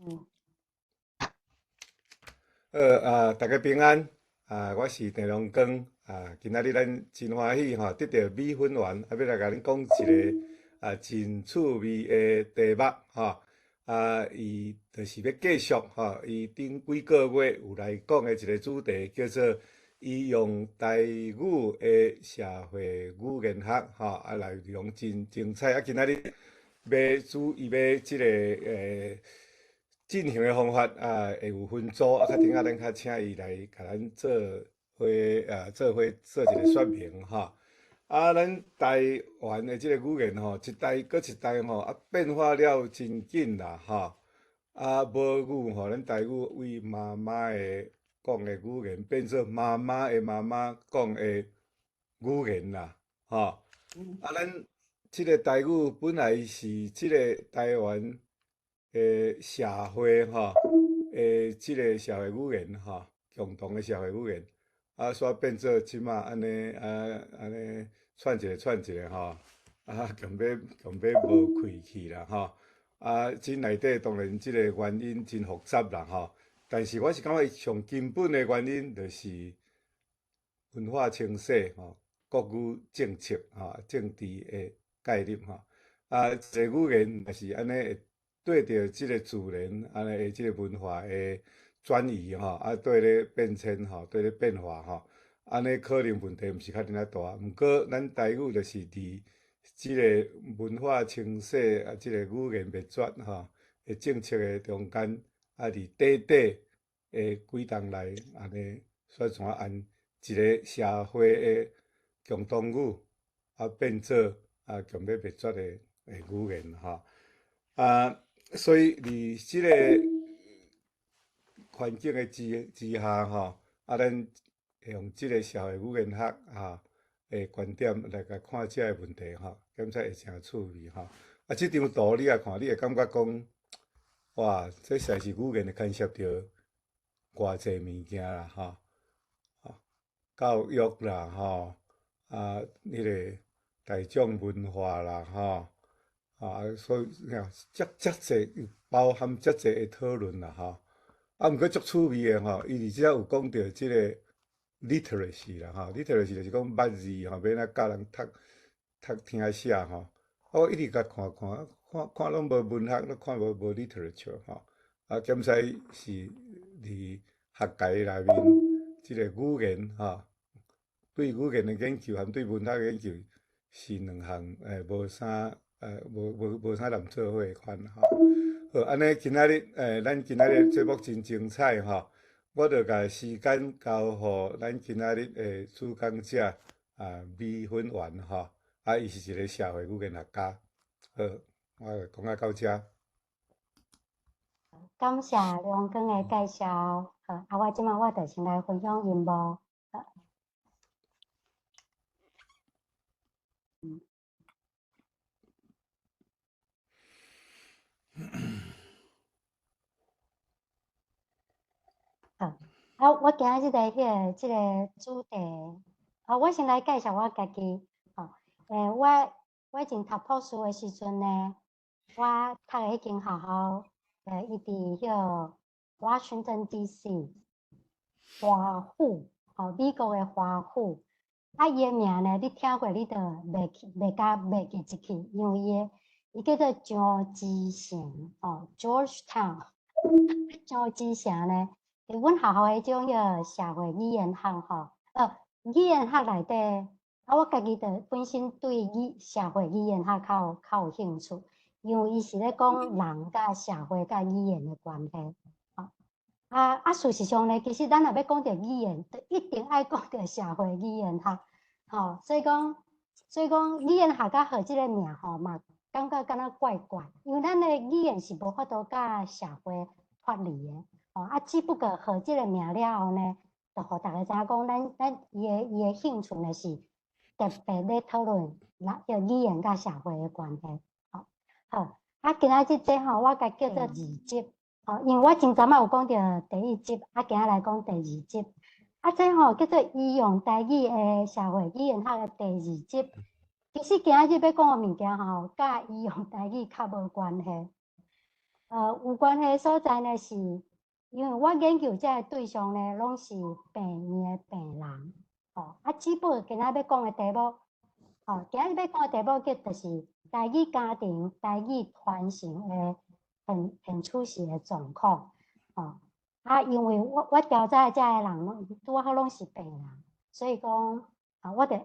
嗯。好啊，大家平安啊，我是鄭良光啊。今仔日咱真歡喜吼，得著美粉圓啊，欲來共恁講一个啊真趣味的題目吼。啊，伊就是欲繼續吼，伊頂幾個月有來講的一个主題，叫做醫用台語的社會語言學吼，啊，內容真精彩。啊，今仔日欲主伊欲這个進行的方法啊，會有分組，啊，較等下咱較請伊來共咱做伙啊，做伙做一个說明吼。啊，咱台灣的這个語言吼，一代閣一代吼，啊變化了真緊啦吼。啊，母語吼，咱台語為媽媽的講的語言，變做媽媽的媽媽講的語言啦，吼。啊，咱這个台語本來是這个台灣的社會吼，的這个社會語言吼，共同的社會語言，啊，煞變做這馬按呢啊按呢串一个串一个吼，啊，強欲強欲無開去啦吼，啊，這內底當然這個原因真複雜啦吼，但是我是感覺上根本的原因就是文化清洗吼，國語政策吼，政治的介入吼，啊，一个語言若是按呢會對著這个自然，按呢這个文化的轉移吼，啊，綴咧變遷吼，綴咧變化吼，按呢可能問題毋是較爾仔大。毋過咱台語就是佇這个文化清洗啊，這個語言滅絕吼的政策的中間，啊，佇短短的幾冬內，按呢煞怎按一个社會的共同語，啊，變做啊強欲滅絕的的語言吼，啊。所以佇這個環境的之下吼，啊，咱用這个社會語言學吼的觀點來共看這个問題吼，感覺會誠趣味吼。啊，這張圖你若看，你會感覺講，哇，這實在是語言會牽涉著偌濟物件啦吼，教育啦吼，啊，彼个大眾文化啦吼。啊，所以遮遮濟包含遮濟的討論啦吼。啊，毋過足趣味的吼，伊佇遮有講著這个 literacy 啦吼，literacy 就是講捌字吼，欲按怎教人讀讀聽寫吼。啊，我一直共看看，看看攏無文學，攏看無無 literature 吼。啊，檢使是佇學界內面，這个語言吼，對語言的研究和對文學的研究是兩項無啥。無無無啥連做伙款吼。好，按呢今仔日咱今仔日節目真精彩吼，我就共時間交予咱今仔日的主講者啊，美粉圓吼，啊，伊是一个社會語言學家。好，我就講到遮。感謝良光的介紹。好，啊，我這馬我就先來分享螢幕。好。好，啊，我今仔日的彼个這个主題，啊，我先來介紹我家己。吼，我以前讀博士的時陣呢，我讀的彼間學校，伊佇彼个 Washington D.C. 華府，吼，美國的華府。啊，伊的名呢，你聽過你就袂去，袂共袂記得去，因為伊的伊叫做喬治城，哦，Georgetown。喬治城呢，佇阮學校彼種彼社會語言學吼，語言學內底，啊，我家己就本身對語社會語言學較有較有興趣，因為伊是咧講人佮社會佮語言的關係。吼，啊啊，事實上呢，其實咱若欲講著語言，就一定愛講著社會語言學，吼，所以講，所以講語言學佮號這个名吼嘛，感覺敢若怪怪，因為咱的語言是無法度佮社會脫離的，吼啊，只不過號這个名了後呢，就予大家知影講，咱咱伊的伊的興趣呢是特別咧討論那個語言佮社會的關係，吼好，啊，今仔日這吼，我共叫做二集，吼，因為我前陣仔有講著第一集，啊，今仔來講第二集，啊，這吼叫做醫用台語的社會語言學的第二集。其實今仔日欲講的物件吼，佮醫用台語較無關係。有關係的所在呢，是因為我研究這个對象呢，攏是病院的病人，吼，啊，只不過今仔欲講的題目，吼，今仔欲講的題目叫就是台語家庭、台語傳承的現處時的狀況，吼，啊，因為我調查的這个人攏拄好攏是病人，所以講啊，我就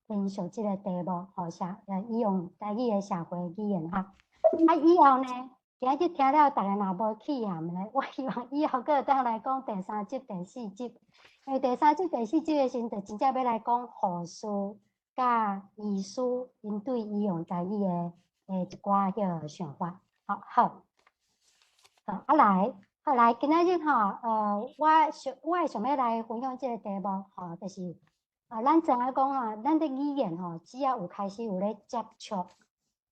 延續這个題目，吼，伊用台語的社會語言學，啊，以後呢，今日聽了，逐家若無氣頷呢，我希望以後閣會當來講第三集、第四集。因為第三集、第四集的時陣，就真正欲來講護士佮醫師𪜶對醫用台語的一寡彼個想法。好，好，好，啊來，好來，今仔日吼，我會想欲來分享這个題目，吼，就是啊，咱知影講啊，咱的語言吼，只要有開始有咧接觸，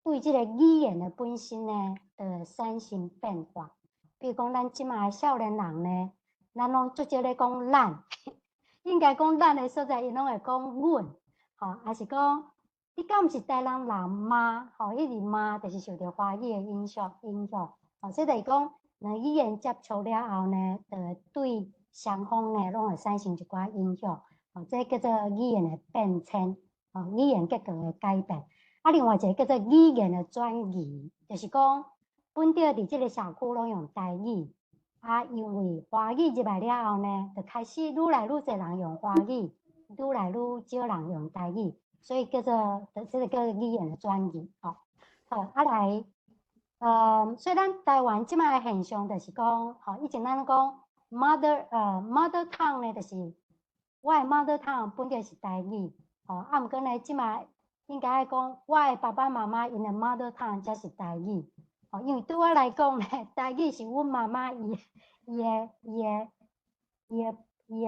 對這个語言的本身呢，就會產生變化。比如講，咱這馬的少年人呢，咱攏足少咧講咱，應該講咱的所在，𪜶攏會講阮，吼，抑是講你敢毋是台南人嗎？吼，彼個嗎，就是受著華語的影響。吼，這就是講，兩語言接觸了後呢，就會對雙方呢，攏會產生一寡影響。吼，這叫做語言的變遷，吼，語言結構的改變。啊，另外一个叫做語言的轉移，就是講本著佇這个社區攏用台語，啊，因為華語入來了後呢，就開始愈來愈濟人用華語，愈來愈少人用台語，所以叫做這个叫做語言的轉移，吼。好，啊來，所以咱台灣這馬的現象就是講，吼，以前咱攏講 mother tongue 呢，就是我的 mother tongue 本著是台語，吼，啊，毋過呢，這馬應該愛講，我的爸爸媽媽𪜶的 mother tongue 才是台語，吼，因為對我來講呢，台語是阮媽媽伊的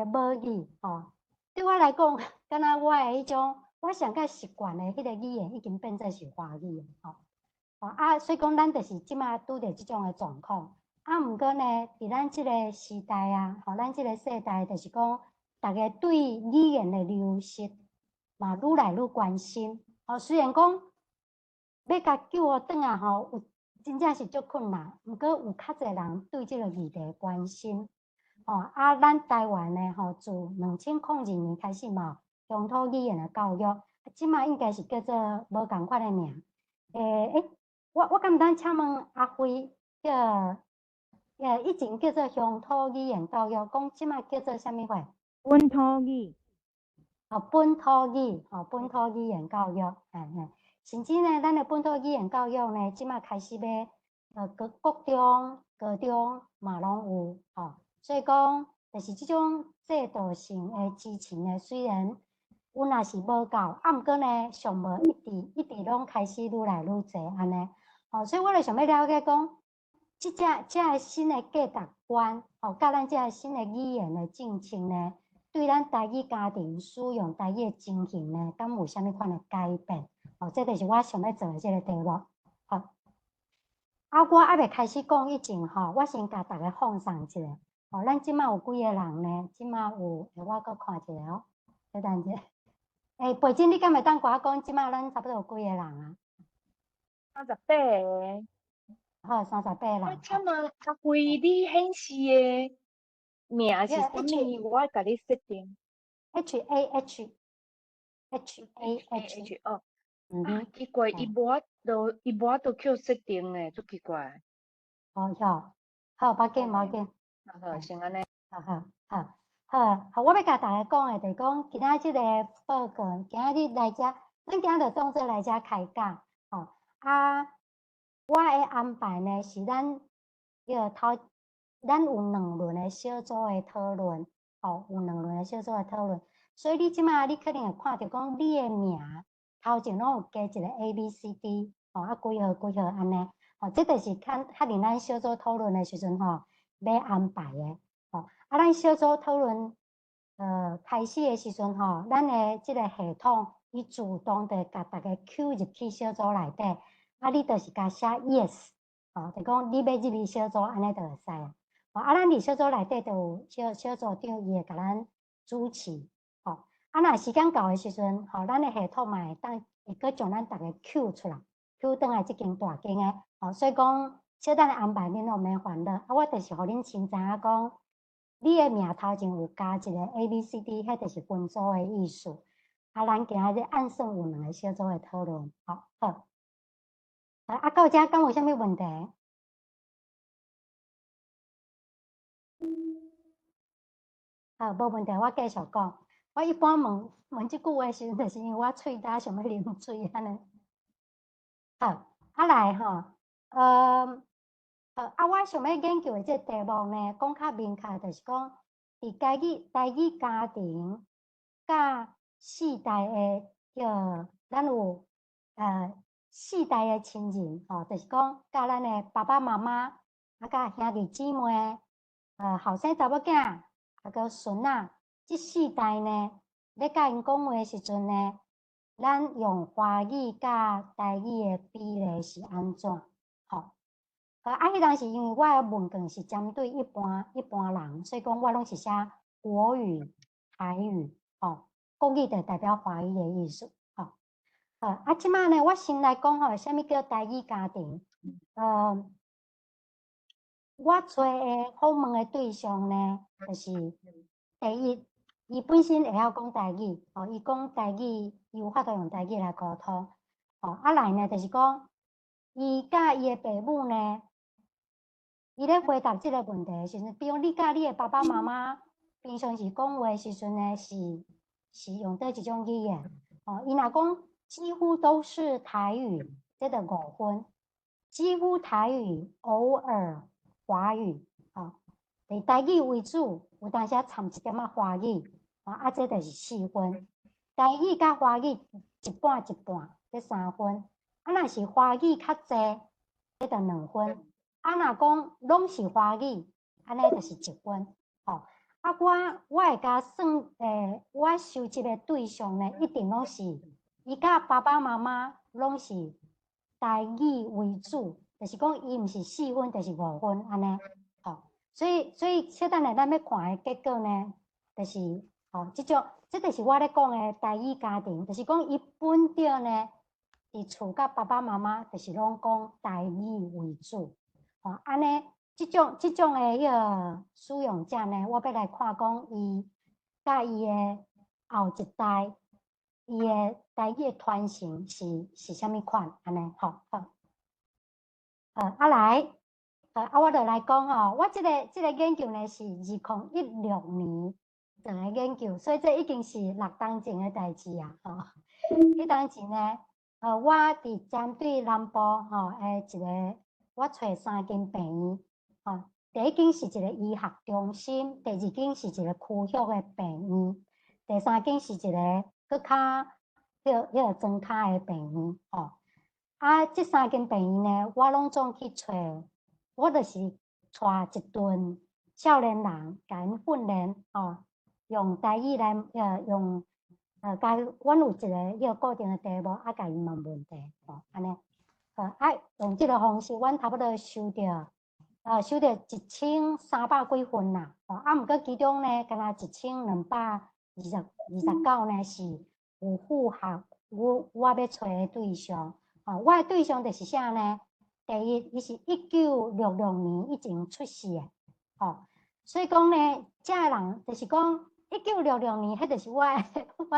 母語，吼。對我來講，敢若我的彼種，我上較習慣的彼个語言已經變做是華語，吼。啊，所以講咱就是這馬拄著這種的狀況。啊，毋過呢，佇咱這个時代啊，吼，咱這个世代就是講，逐家對語言的流失嘛愈來愈關心。吼，雖然講欲共救予轉來吼，有真正是足困難，毋過有較濟人對這个議題關心。吼，啊，咱台灣呢，吼，自2002年開始嘛，鄉土語言的教育，啊，這馬應該是叫做無仝款的名。欸，我敢當請問阿輝，叫以前叫做鄉土語言教育，講這馬叫做啥物貨？本土語。哦，本土語，吼，本土語言教育，嘿嘿。甚至呢，咱的本土語言教育呢，這馬開始欲，國中、高中嘛攏有，吼。所以講，就是這種制度性的支持呢，雖然阮也是無夠，啊，毋過呢，上無一直一直攏開始愈來愈濟按呢，吼，所以我就想欲了解講，這個新的價值觀，吼，佮咱這个新的語言的政策呢，對咱台語家庭使用台語的情形呢，敢有啥物款的改變？吼，這就是我想欲做的這个題目。好，啊，我猶未開始講以前吼，我先共逐家放送一下。吼，咱這馬有幾个人呢？這馬有，欸，我閣看一下哦，你等一下。欸，培珍，你敢會當共我講，這馬咱差不多有幾个人啊？38个。好，38人。我請問阿輝，你顯示的名是啥物？我愛共你設定。 H A H H A H 哦。啊，奇怪，伊無法度去設定咧，足奇怪。哦喲，好，無要緊，無要緊。好，先按呢。好好好，好，好，我欲共逐家講的，就是講今仔這个報告，今仔日來遮，咱今仔就當做來遮開講，吼啊，我的安排呢是咱彼个頭，咱有兩輪的小組的討論，吼，有兩輪的小組的討論，所以你這馬你可能會看著講你的名頭前攏有加一個 A B C D，吼，啊幾號幾號按呢，吼，這就是較確認咱小組討論的時陣吼，欲安排的，吼，啊，咱小組討論，開始的時陣吼，咱的這个系統伊自動就會共逐家 cue 入去小組內底，啊，你就是共寫 yes，吼，就講你欲入去小組，按呢就會使啊。吼，啊，咱佇小組內底就有小組長，伊會共咱主持，吼，啊，若時間到的時陣，吼，咱的系統嘛會當會閣將咱逐家 cue 出來，cue 轉來這間大間的，吼，所以講，小等下安排，恁攏免煩惱。啊，我就是予恁先知影講，你的名頭前有加一個 A、B、C、D，彼就是分組的意思。啊，咱今仔日按算有兩個小組的討論，好，好。啊，到遮敢有啥物問題？好，無問題，我繼續講。我一般問問這句話時陣，就是因為我喙焦想欲啉水按呢。好，啊來吼，啊，我想欲研究的這個題目呢，講較明確，就是講，佇台語家庭佮四代的叫咱有四代的親人吼，就是講佮咱的爸爸媽媽，啊佮兄弟姊妹，後生查某囝，啊閣孫仔，這四代呢，咧佮𪜶講話的時陣呢，咱用華語佮台語的比例是按怎？吼，啊，彼當時因為我的問卷是針對一般人，所以講我攏是寫國語、台語，吼，國語就代表華語的意思，吼。啊，這擺呢，我先來講吼，啥物叫台語家庭？我揣的訪問的對象呢，就是第一，伊本身會曉講台語，吼，伊講台語，伊有法度用台語來溝通，吼，啊來呢，就是講，伊佮伊的爸母呢，伊咧回答這個問題的時陣，比如你佮你的爸爸媽媽平常時講話的時陣呢，是用佗一種語言，吼，伊若講幾乎都是台語，這就5分；幾乎台語，偶爾華語，吼，以台語為主，有當時摻一點仔華語，啊，這就是4分。台語佮華語一半一半，這3分。啊，若是華語較濟，這就2分。啊，若講攏是華語，按呢就是1分。吼，啊，我會共算，我收集的對象呢，一定攏是伊佮爸爸媽媽攏是台語為主，就是講伊毋是四分，就是5分按呢。吼，所以小等下咱欲看的結果呢，就是吼，這種，這就是我咧講的台語家庭，就是講伊本著呢，佇厝佮爸爸媽媽，就是攏講台語為主。吼，按呢，這種的彼個使用者呢，我欲來看講伊佮伊的後一代，伊的台語的傳承是啥物款，按呢，吼好。啊來，啊我就來講吼，我這個研究呢是2016年做的研究，所以這已經是6冬前的代誌啊，吼。彼當時呢，我佇針對南部吼的一個，我揣三間病院，吼，第一間是一個醫學中心，第二間是一個區域的病院，第三間是一個閣較彼個莊跤的病院，吼。啊，這三間病院呢，我攏總去揣，我就是帶一陣少年人，共𪜶訓練，吼，用台語來，用，共阮有一個彼個固定的題目，啊，共𪜶問問題，吼，按呢，啊，用這個方式，阮差不多收著1300幾份啦，吼，啊，毋過其中呢，敢若1229呢是有符合我欲揣的對象，吼，我的對象就是啥呢？第一，伊是1966年以前出世的，吼，所以講呢，這个人就是講1966年，彼就是我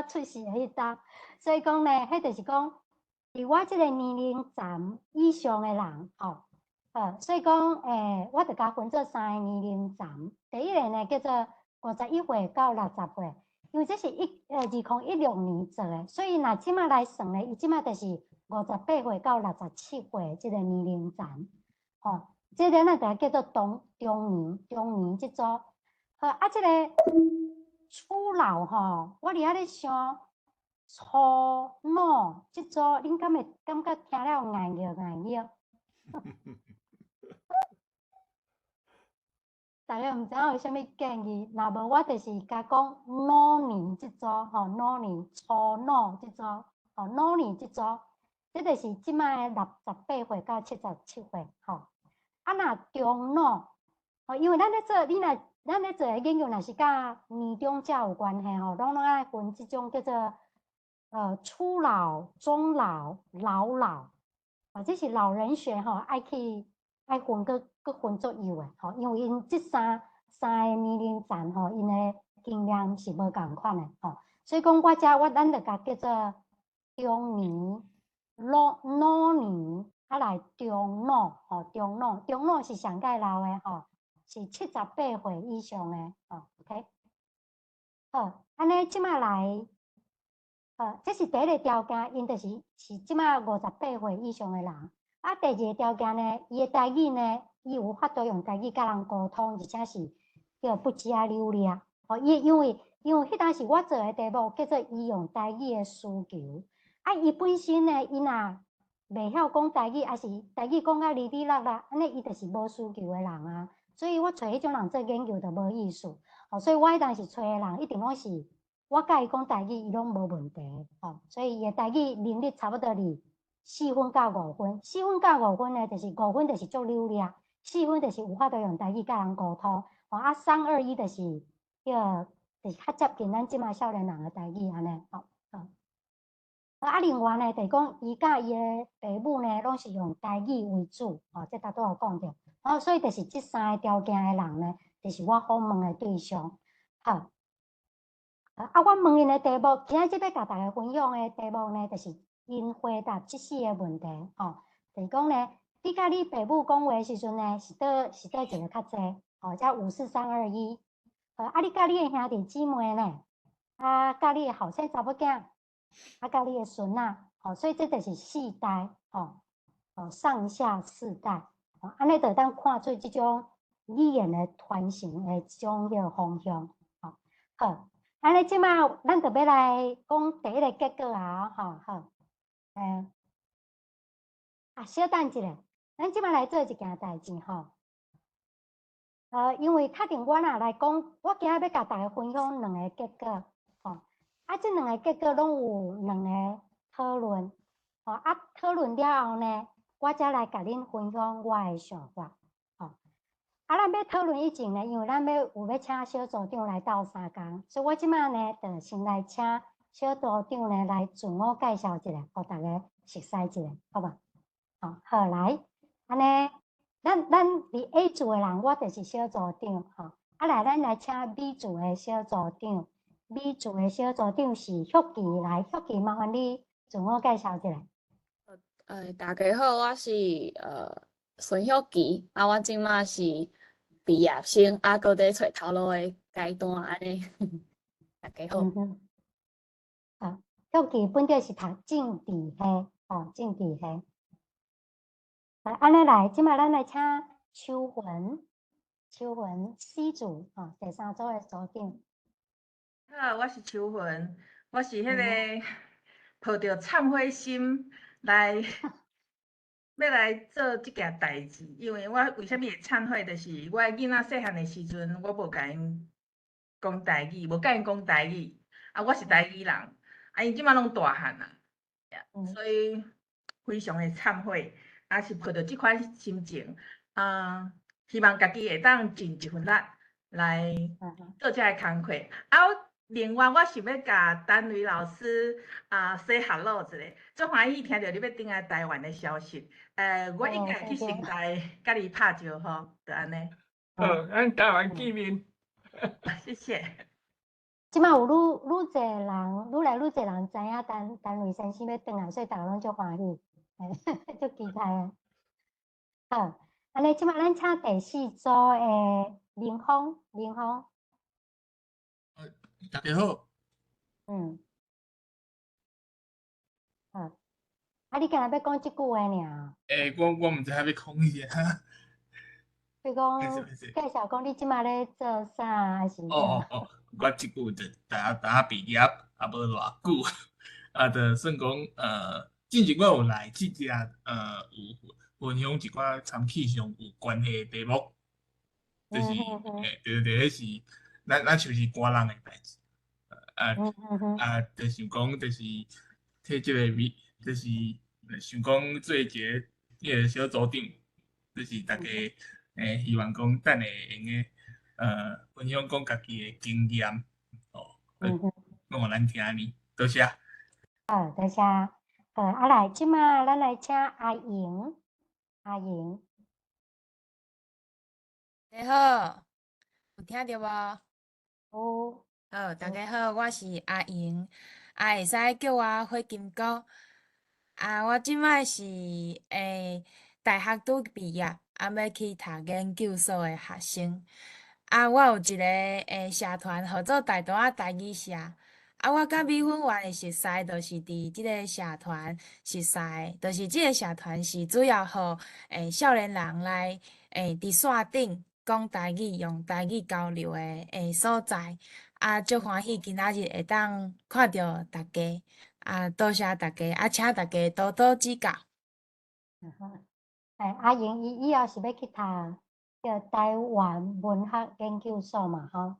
出世的彼冬，所以講呢，彼就是講，佇我這個年齡層以上的人，吼，所以講，我就共分做三個年齡層。第一個呢，叫做51歲到60歲，因為這是2016年做的，所以若這擺來算呢，伊這擺就是58歲到67歲這個年齡層，吼，這個咱就叫做中年這組。好，啊，這個初老吼，我佇遐咧想初老這組，恁敢會感覺聽了硬熱硬熱？大家毋知影有啥物建議，若無我就是共講老年這組吼，老年初老這組，吼老年這組，這就是這擺68歲到77歲吼。啊，若中老，吼，因為咱咧做，你若咱咧做的研究，若是佮年長者有關係吼，攏愛分這種叫做初老、中老、老老，哦，這是老人學吼，愛去。愛分閣閣分足幼的吼，因為𪜶這三個年齡層吼，𪜶的經驗是無仝款的吼，所以講我遮我咱就共叫做中年、老老年，啊來中老吼，中老中老是上蓋老的吼，是78歲以上的吼，OK。好，按呢這馬來，好，這是第一个條件，𪜶就是是這馬58歲以上的人。啊，第二个條件呢，伊的台語呢，伊有法度用台語佮人溝通，而且是叫不加流利。吼，伊因為彼當時我做的題目叫做伊用台語的需求。啊，伊本身呢，伊若袂曉講台語，抑是台語講甲哩哩啦啦，按呢伊就是無需求的人啊。所以我揣彼種人做研究就無意思。吼，所以我彼當時揣的人一定攏是我佮伊講台語，伊攏無問題。吼，所以伊的台語能力差不多佇4分到5分，四分到五分呢，就是五分就是足流利，四分就是有法度用台語佮人溝通。吼，啊，三二一就是叫就是較接近咱這馬少年人的台語按呢。吼，好。啊，另外呢，就是講伊佮伊的爸母呢，攏是用台語為主，吼，這頭拄有講著。吼，所以就是這三个條件的人呢，就是我訪問的對象。好，啊，我問𪜶的題目，今仔日欲共大家分享的題目呢，就是𪜶回答這四个問題，吼，就是講呢，你佮你爸母講話的時陣呢，是佗一个較濟，吼，才五四三二一。啊，你佮你的兄弟姊妹呢，啊，佮你的後生查某囝，啊，佮你的孫仔，吼，所以這就是四代，吼，哦，上下四代，吼，按呢就會當看出這種語言的傳承的這種彼个方向，吼，好，按呢這馬咱就欲來講第一个結果啊，吼，好，啊，小等一下，咱這馬來做一件代誌吼。因為確定我若來講，我今仔欲共大家分享兩個結果，吼，啊，這兩個結果攏有兩個討論，吼，啊，討論了後呢，我才來共恁分享我的想法，吼。啊，咱欲討論以前呢，因為咱欲有欲請小組長來鬥相共，所以我這馬呢，就先來請小組長呢來自我介紹一下，予大家熟悉一下，好無？好，好來，按呢。咱佇 A 組的人，我就是小組長，吼。啊來，咱來請 B 組的小組長。B 組的小組長是旭琪來，旭琪麻煩你自我介紹一下。大家好，我是孫旭琪，啊，我這馬是畢業生，啊，閣佇揣頭路的階段按呢。大家好。好，旭琪本著是讀政治系，吼，政治系。按呢來，這馬咱來請秋雲，秋雲 C 組，吼，第三組的組長。好，我是秋雲，我是彼个抱著懺悔心來欲來做這件代誌，因為我為啥物會懺悔，就是我的囡仔細漢的時陣，我無共𪜶講台語，無佮𪜶講台語，啊，我是台語人，啊，𪜶這馬攏大漢啊，所以非常的懺悔。啊，是抱著這款心情，啊，希望家己會當盡一份力來做這个工課。啊，另外我想欲共丹瑞老師啊 say hello 一下，足歡喜聽著你欲轉來台灣的消息。我應該會去成大佮你拍招呼，就按呢。好，咱台灣見面。謝謝。這馬有愈愈濟人，愈來愈濟人知影丹丹瑞先生欲轉來，所以大家攏足歡喜，足期待的。好，按呢，這馬咱請第四組的明峰，明峰。大家好。好，啊，你今日欲講這句話爾？欸，我毋知影欲講啥。比如講，介紹講你這馬咧做啥，還是？哦哦哦，我這久就大學畢業，也無偌久，啊，就算講，進前我有來這遮，有分享一寡參氣象有關係的題目，就是，欸，對對對，彼是咱像是寒人的代誌，啊啊，就想講，就是替這个米，就是想講做一个彼个小組長，就是大家。欸，希望講等下會用得，分享講家己的經驗，哦，講予咱聽呢，多謝。好，多謝。好，啊來，這馬咱來請阿瑩，阿瑩。家好，有聽著無？有。好，大家好，我是阿瑩，啊，會使叫我火金姑。啊，我這擺是大學拄畢業，啊，欲去讀研究所的學生。啊，我有一个社團，號做大稻仔台語社。啊，我佮米粉丸的熟似，就是佇這个社團熟似，就是這个社團是主要予少年人來佇線頂講台語，用台語交流的所在。啊，足歡喜今仔日會當看著大家，啊，多謝大家，啊，請大家多多指教。阿瑩伊以後是欲去讀叫台灣文學研究所嘛，吼。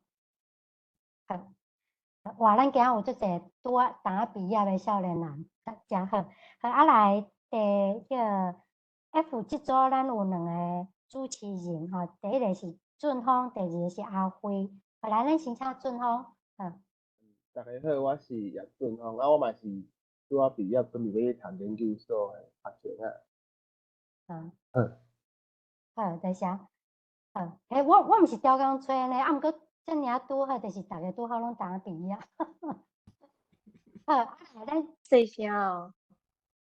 好，哇，咱今仔有足濟拄仔淡仔畢業的少年人，誠好。好，啊來第彼個 F 這組，咱有兩个主持人吼，第一个是俊峰，第二个是阿輝。好，來，咱先請俊峰。好。大家好，我是葉俊峰，啊，我嘛是拄仔畢業，準備欲去讀研究所的學生啊。好。好，多謝。好，欸，我毋是刁工揣呢，啊，毋過遮爾仔拄好，就是逐个拄好攏淡仔畢業。好，啊來咱細聲哦。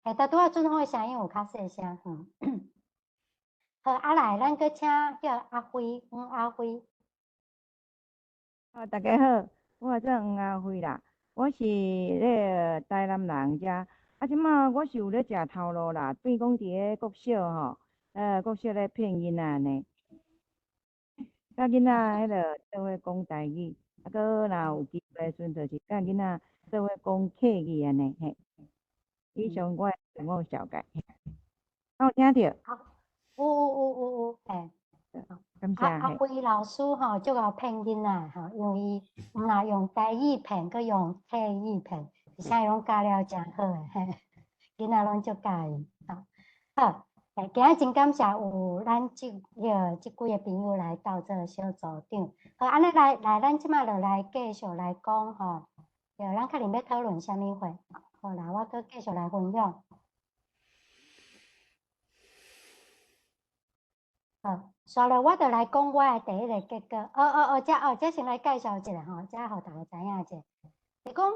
欸，但拄仔俊峰的聲音有較細聲，嗯。好，啊來，咱閣請叫阿輝，黃阿輝。啊，大家好，我做黃阿輝啦，我是咧台南人遮，啊，這馬我是有咧食頭路啦，變講佇咧國小吼，國小咧騙囡仔呢，佮囡仔彼个做伙講台語，啊，閣若有機會時陣，就是佮囡仔做伙講客語按呢嘿。以上我自我紹介，有聽著？有有有有有，嘿。感謝。阿輝老師吼，足𠢕騙囡仔吼，因為伊毋若用台語騙，閣用客語騙，而且伊攏教了誠好的，嘿，囡仔攏足佮意。吼，好，今仔真感謝有咱這彼個這幾个朋友來鬥做小組長。好，按呢來來，咱這馬就來繼續來講吼，對，咱較恁欲討論啥物貨？好啦，我閣繼續來分享。好，煞落我就來講我的第一个結果。哦哦哦，這哦這先來介紹一下吼，這予大家知影一下。就講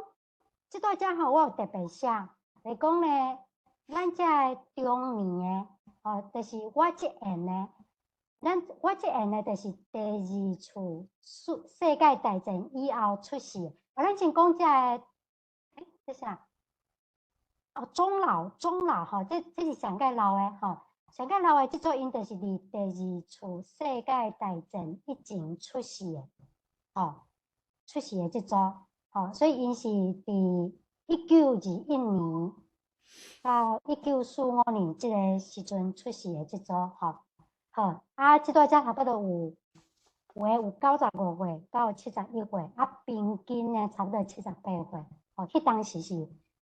這段遮吼，我有特別寫，就講呢，咱這个中年的，哦，就是我這緣的，咱我這緣的，就是第二次世界大戰以後出世的。啊，咱先講這个，欸，這啥？哦，中老中老吼，這是上蓋老的吼。上蓋老的這組𪜶就是佇第二次世界大戰以前出世的，吼，出世的這組，吼，所以𪜶是佇1921年到1945年這个時陣出世的這組，吼，好，啊，這段遮差不多有，有的有95歲到71歲，啊，平均呢差不多78歲，吼，彼當時是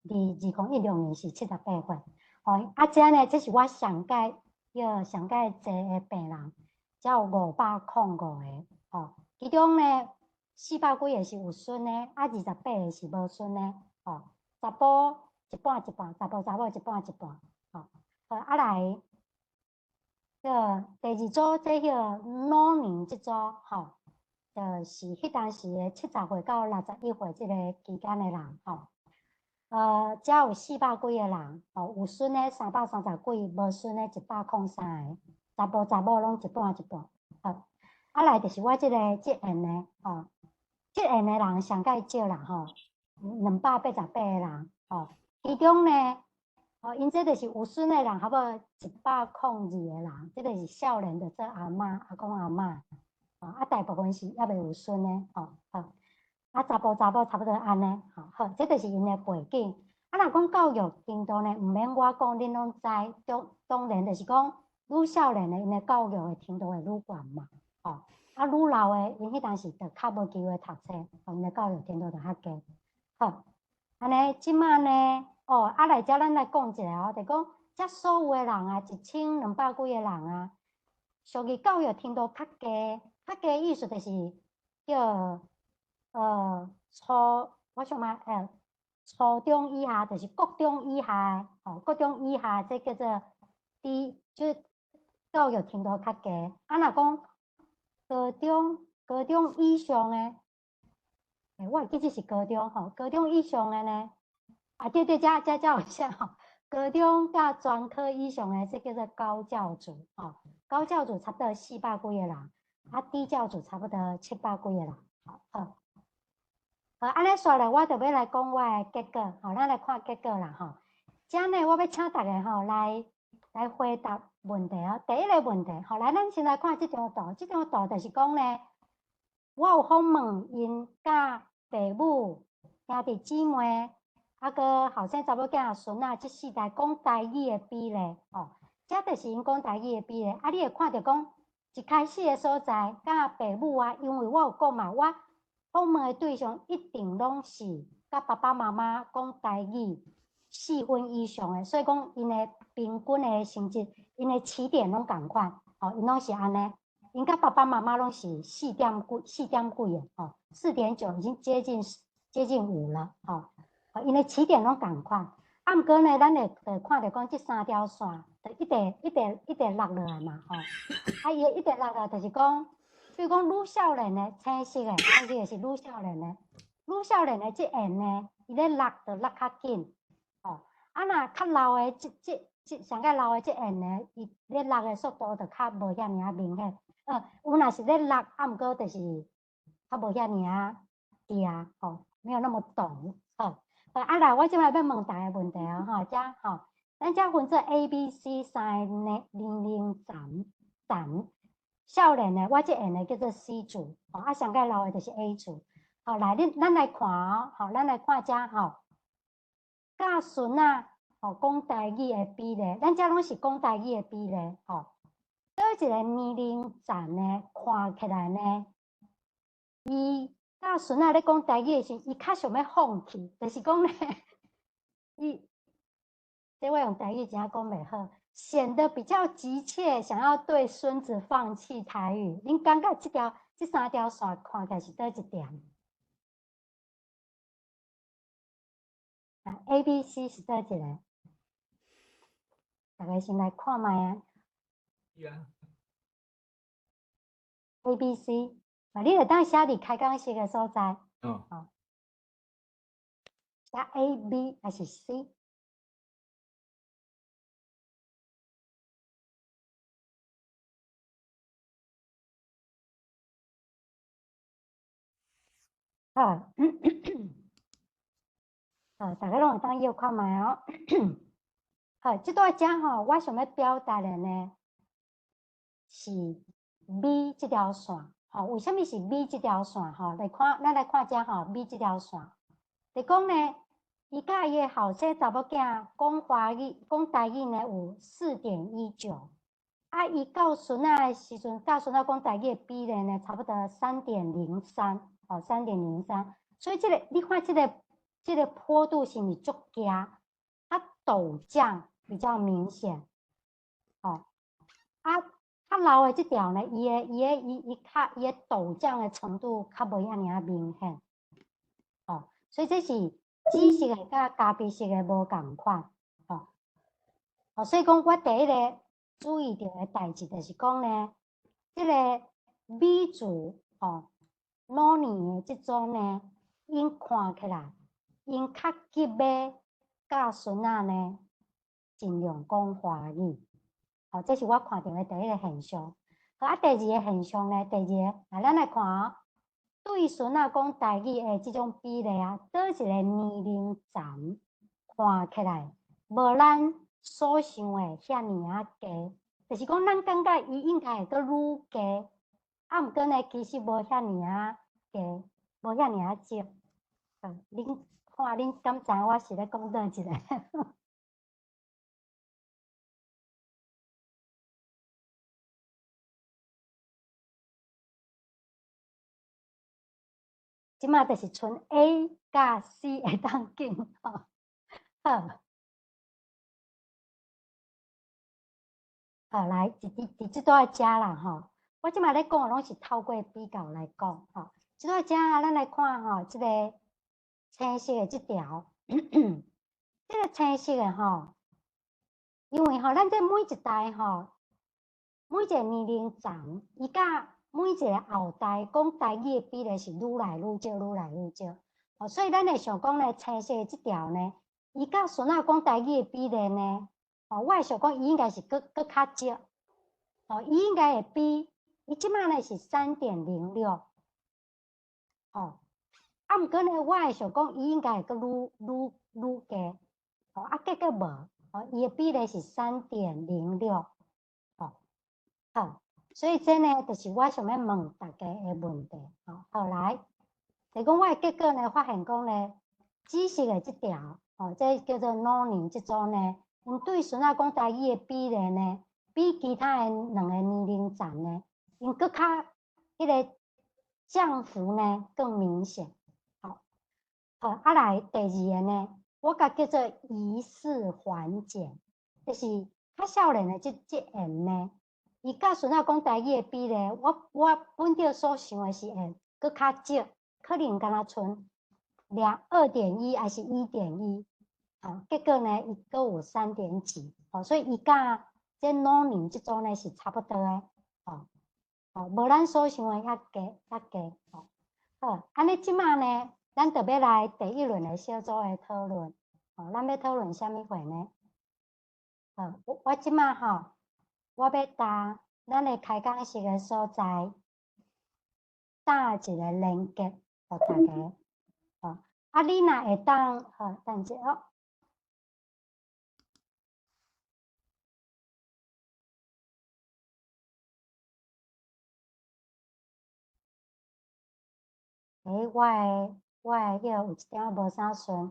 佇2016年是78歲。吼，啊，這呢，這是我上蓋彼上蓋濟的病人，才有505個，吼，其中呢400幾个是有孫的，啊，28个是無孫的，吼，查埔一半一半，查埔查某一半一半，吼，好，啊來，彼第二組這彼老年這組，吼，就是彼當時的70歲到61歲這个期間的人，吼。遮有400幾個人，吼，有孫的330幾，無孫的103個，查埔查某攏一半一半，好，啊來就是我這个這緣的，吼，這緣的人上蓋少啦，吼，288個人，吼，其中呢，吼，𪜶這就是有孫的人，差不多102個人，這個是少年的做阿嬤、阿公阿嬤，吼，啊大部分是猶未有孫的，吼，好。啊，查埔查某差不多按呢，吼，好，這就是𪜶的背景。啊，若講教育程度呢，毋免我講，恁攏知。當然就是講，愈少年的，𪜶的教育的程度會愈懸嘛，吼。啊，愈老的，𪜶彼當時就較無機會讀冊，吼，𪜶的教育程度就較低。好，按呢，這馬呢，哦，啊來遮咱來講一下哦，就講遮所有的人啊，1200幾個人啊，屬於教育程度較低，較低意思就是叫。初我想嘛，初中以下就是國中以下，吼，國中以下這叫做低，就是教育程度較低。啊，若講高中以上的，欸，我会记这是高中吼，高中以上的呢，啊对对，遮遮遮有写吼，高中佮专科以上的，这叫做高教组吼，高教组差不多400几个人，啊低教组差不多700几个人，好，好，好，按呢煞咧，我就欲来讲我的结果，吼，咱来看结果啦吼。遮呢，我欲请大家吼来回答问题哦。第一个问题，吼，来，咱先来看这张图，这张图就是讲呢，我有访问𪜶佮爸母、兄弟姊妹，啊阁后生查某囝孙仔，这四代讲台语的比例，吼，这就是𪜶讲台语的比例。啊，你会看著讲，一开始的所在，佮爸母啊，因为我有讲嘛，我访问的对象一定拢是佮爸爸妈妈讲台语4分以上的，所以讲𪜶的平均的成绩，𪜶的起点拢仝款，吼，𪜶拢是按呢，𪜶佮爸爸妈妈拢是四点几，四点几的，吼，4.9已经接近5了，吼，𪜶的起点拢仝款。啊，毋过呢，咱会看著讲这三条线，就一直一直一直落落来嘛，吼，啊，伊一直落来就是讲，比如讲愈少年的青色的，青色的是愈少年的，愈少年的这缘呢，伊咧落就落较紧。啊，若较老的，这上较老的这缘呢，伊咧落的速度就较无遐尔仔明显。有若是咧落，啊，毋过就是较无遐尔仔定，吼，没有那么陡，吼。啊，来，我这摆欲问大家问题哦，吼，遮吼，咱遮分做 A、B、C 三个年龄层，少年的，我这缘的叫做 C 组，吼，啊，上较老的就是 A 组。好，来，咱来看哦，吼，咱来看遮吼。佮孙仔吼讲台语的比例，咱遮拢是讲台语的比例吼。佗一个年龄层呢，看起来呢，伊佮孙仔咧讲台语的时，伊较想欲放弃，就是讲呢，伊，这我用台语真正讲袂好，显得比较急切，想要对孙子放弃台语。恁感觉这三条线看起来是佗一点？A、B、C 是佗一个？大家先来看觅啊。A、B、C，啊，你会当写伫开讲室的所在。哦。写 A、B 还是 C？好。好，大家拢会当约看觅哦。好，这段遮吼，我想欲表达的呢是 B 这条线。吼，为啥物是 B 这条线？吼，来看，咱来看遮吼，B 这条线。就讲呢，伊佮伊的后生查某囝讲华语、讲台语呢有4.19，啊，伊教孙仔的时阵，教孙仔讲台语的比例呢，差不多3.03，吼，3.03。所以这个，你看这个坡度是毋是足低？啊，陡降比较明显，吼，啊，较老的这条呢，伊的伊的伊伊较伊的陡降的程度较无遐尔仔明显，吼，所以这是紫色的佮咖啡色的无仝款，吼，哦，所以讲我第一个注意著的代志就是讲呢，这个 B 组吼，老年的这组呢，𪜶看起来，𪜶较急欲教孙仔呢，尽量讲华语，吼，这是我看著的第一个现象。好，啊，第二个现象呢，第二个，来，咱来看哦，对孙仔讲台语的这种比例啊，佗一个年龄层看起来无咱所想的遐尔仔低，就是讲咱感觉伊应该会阁愈低，啊，毋过呢，其实无遐尔仔低，无遐尔仔少。恁看，恁敢知影我是咧讲佗一个？这马就是賰 A 佮 C 会当拣吼。好，好来，伫这段遮啦吼，我这马咧讲的拢是透过比较来讲吼。这段遮咱来看吼，这个青色的这条，这个青色的吼，因为吼，咱这每一代吼，每一个年龄层，伊佮每一个後代講台語的比例是愈來愈少，愈來愈少。哦，所以咱會想講呢，青色的這條呢，伊佮孫仔講台語的比例呢，哦，我會想講伊應該是閣閣較少。哦，伊應該會比伊這馬呢是3.06。哦，啊，毋過呢，我會想講伊應該會閣愈愈愈低。哦，啊，結果無，哦，伊的比例是3.06。哦，好，所以這呢，就是我想欲問大家的問題。哦，好來，就講我的結果呢，發現講呢，紫色的這條，哦，這叫做老年這組呢，𪜶對孫仔講台語的比例呢，比其他的兩個年齡層呢，𪜶閣較彼个降幅呢更明顯。好，好，啊來第二个呢，我共叫做疑似緩解，就是較少年的這這緣呢，伊佮孫仔講台語的比例，我本著所想的是會閣較少，可能敢若賰2.1還是1.1，好，結果呢，伊閣有三點幾，哦，所以伊佮這老年這組呢是差不多的，哦，哦，無咱所想的遐低遐低，哦，好，按呢這馬呢，咱就欲來第一輪的小組的討論，哦，咱欲討論啥物貨呢？好，我這馬吼，我欲搭咱的開講室的所在，搭一個連結，予大家，哦，啊，你若會當，好，等一下哦。欸，我的彼个有一點仔無啥順，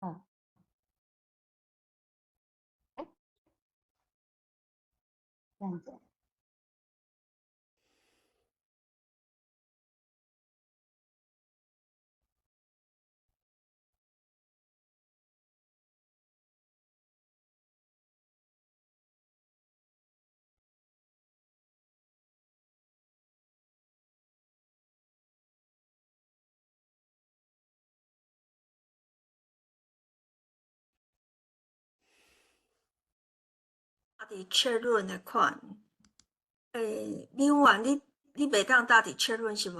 好，欸，等一下。搭佇 chat room 的款，欸，美婉，你袂當搭佇 chat room 是無？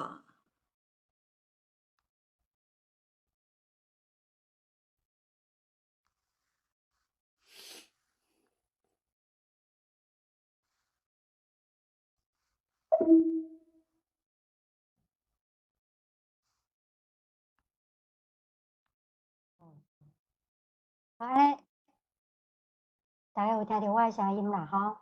好咧，大家有聽著我的聲音啦吼？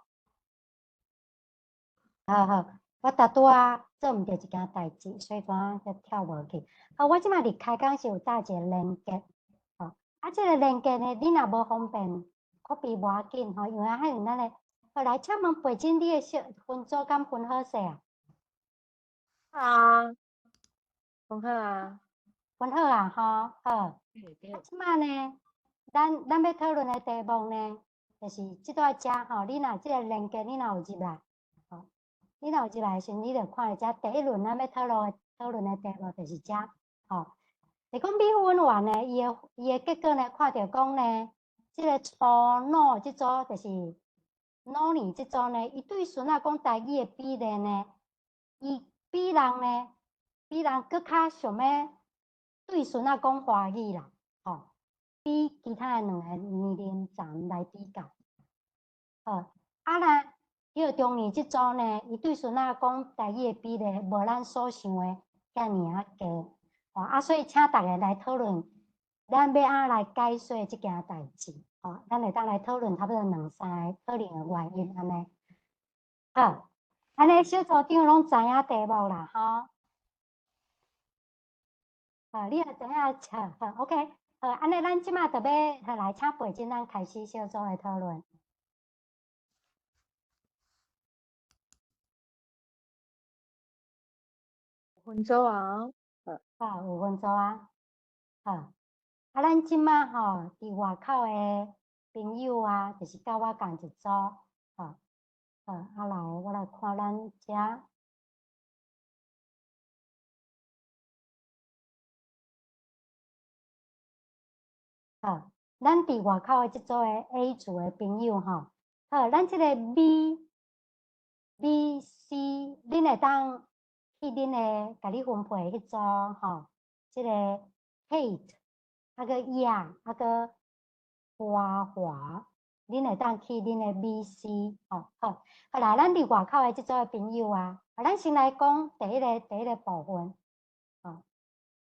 好好，我拄拄仔做毋著一件代誌，所以講才跳無去。好，我這馬佇開講是有搭一個連結，吼，啊，這個連結呢，你若無方便，copy 無要緊吼，因為彼陣咱的，好來，請問培珍，你的小分組敢分好勢啊？啊，分好啊，分好啊，吼，好。對啊，這馬呢，咱欲討論的題目呢，就是這段遮吼，你若這個連結，你若有入來，吼，你若有入來的時陣，你就看著遮第一輪咱欲討論的題目就是遮，吼。是講米粉丸呢，伊的結果呢，看著講呢，這個初老這組就是老年這組呢，伊對孫仔講台語的比例呢，伊比人呢，比人閣較想欲對孫仔講華語啦，吼，比其他的兩個年齡層來比較，好，啊若叫中年這組呢，伊對孫仔講台語的比例無咱所想的遐爾仔低，吼，啊，所以請大家來討論，咱欲按怎來解說這件代誌，吼，咱會當來討論差不多兩三個討論的原因按呢。好，按呢小組長攏知影題目啦，吼。好，你也知影，好，好，OK，好，按呢咱這馬就欲來請培珍，咱開始小組的討論。分組啊，好，有分組啊，好，啊，咱這馬吼，佇外口的朋友啊，就是佮我仝一組，吼，好，啊來，我來看咱遮。好，咱佇外口的這組的 A 組的朋友吼，好，咱這個 B、C，恁會當去恁的共你分配彼組吼，這個 Kate，啊閣亞，啊閣華華，恁會當去恁的 B、C，吼好。好啦，咱佇外口的這組的朋友啊，啊，咱先來講第一個部分，吼，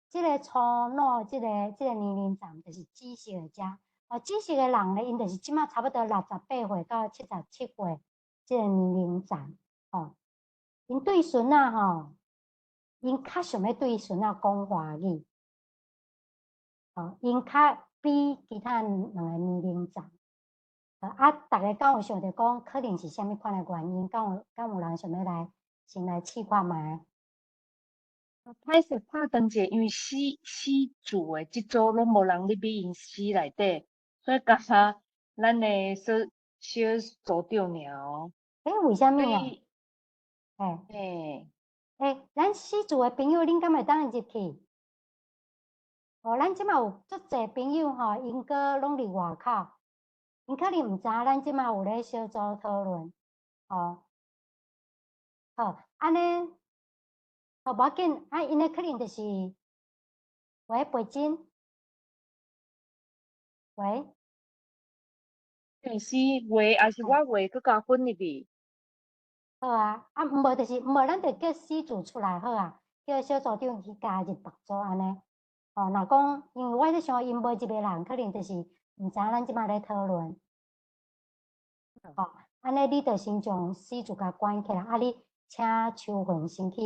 這個初老這個年齡層就是紫色的遮，哦，紫色的人咧，𪜶就是這馬差不多68歲到77歲這個年齡層，吼，𪜶對孫仔吼，𪜶較想欲對孫仔講華語，吼，𪜶較比其他兩個年齡層。啊，逐家敢有想著講，可能是啥物款的原因？敢有人想欲來先來試看覓？歹勢拍斷者，因為四組的這組攏無人入去𪜶 C 內底，所以敢若咱的小小組長爾哦。欸，為啥物啊？欸欸，咱四組的朋友，恁敢會當入去？哦，咱這馬有足濟朋友吼，𪜶閣攏佇外口，𪜶可能毋知影咱這馬有咧小組討論，哦。好，按呢，好，無要緊，啊，𪜶的可能就是，喂，培珍，喂，是畫，抑是我畫，閣共混入去？好啊，啊，毋無就是毋無，咱就叫四組出來好啊，叫小組長去加入別組按呢。哦，若講，因為我咧想𪜶無入的人，可能就是毋知影咱這馬咧討論。吼，按呢你就先將四組共關起來，啊，你請秋雲先去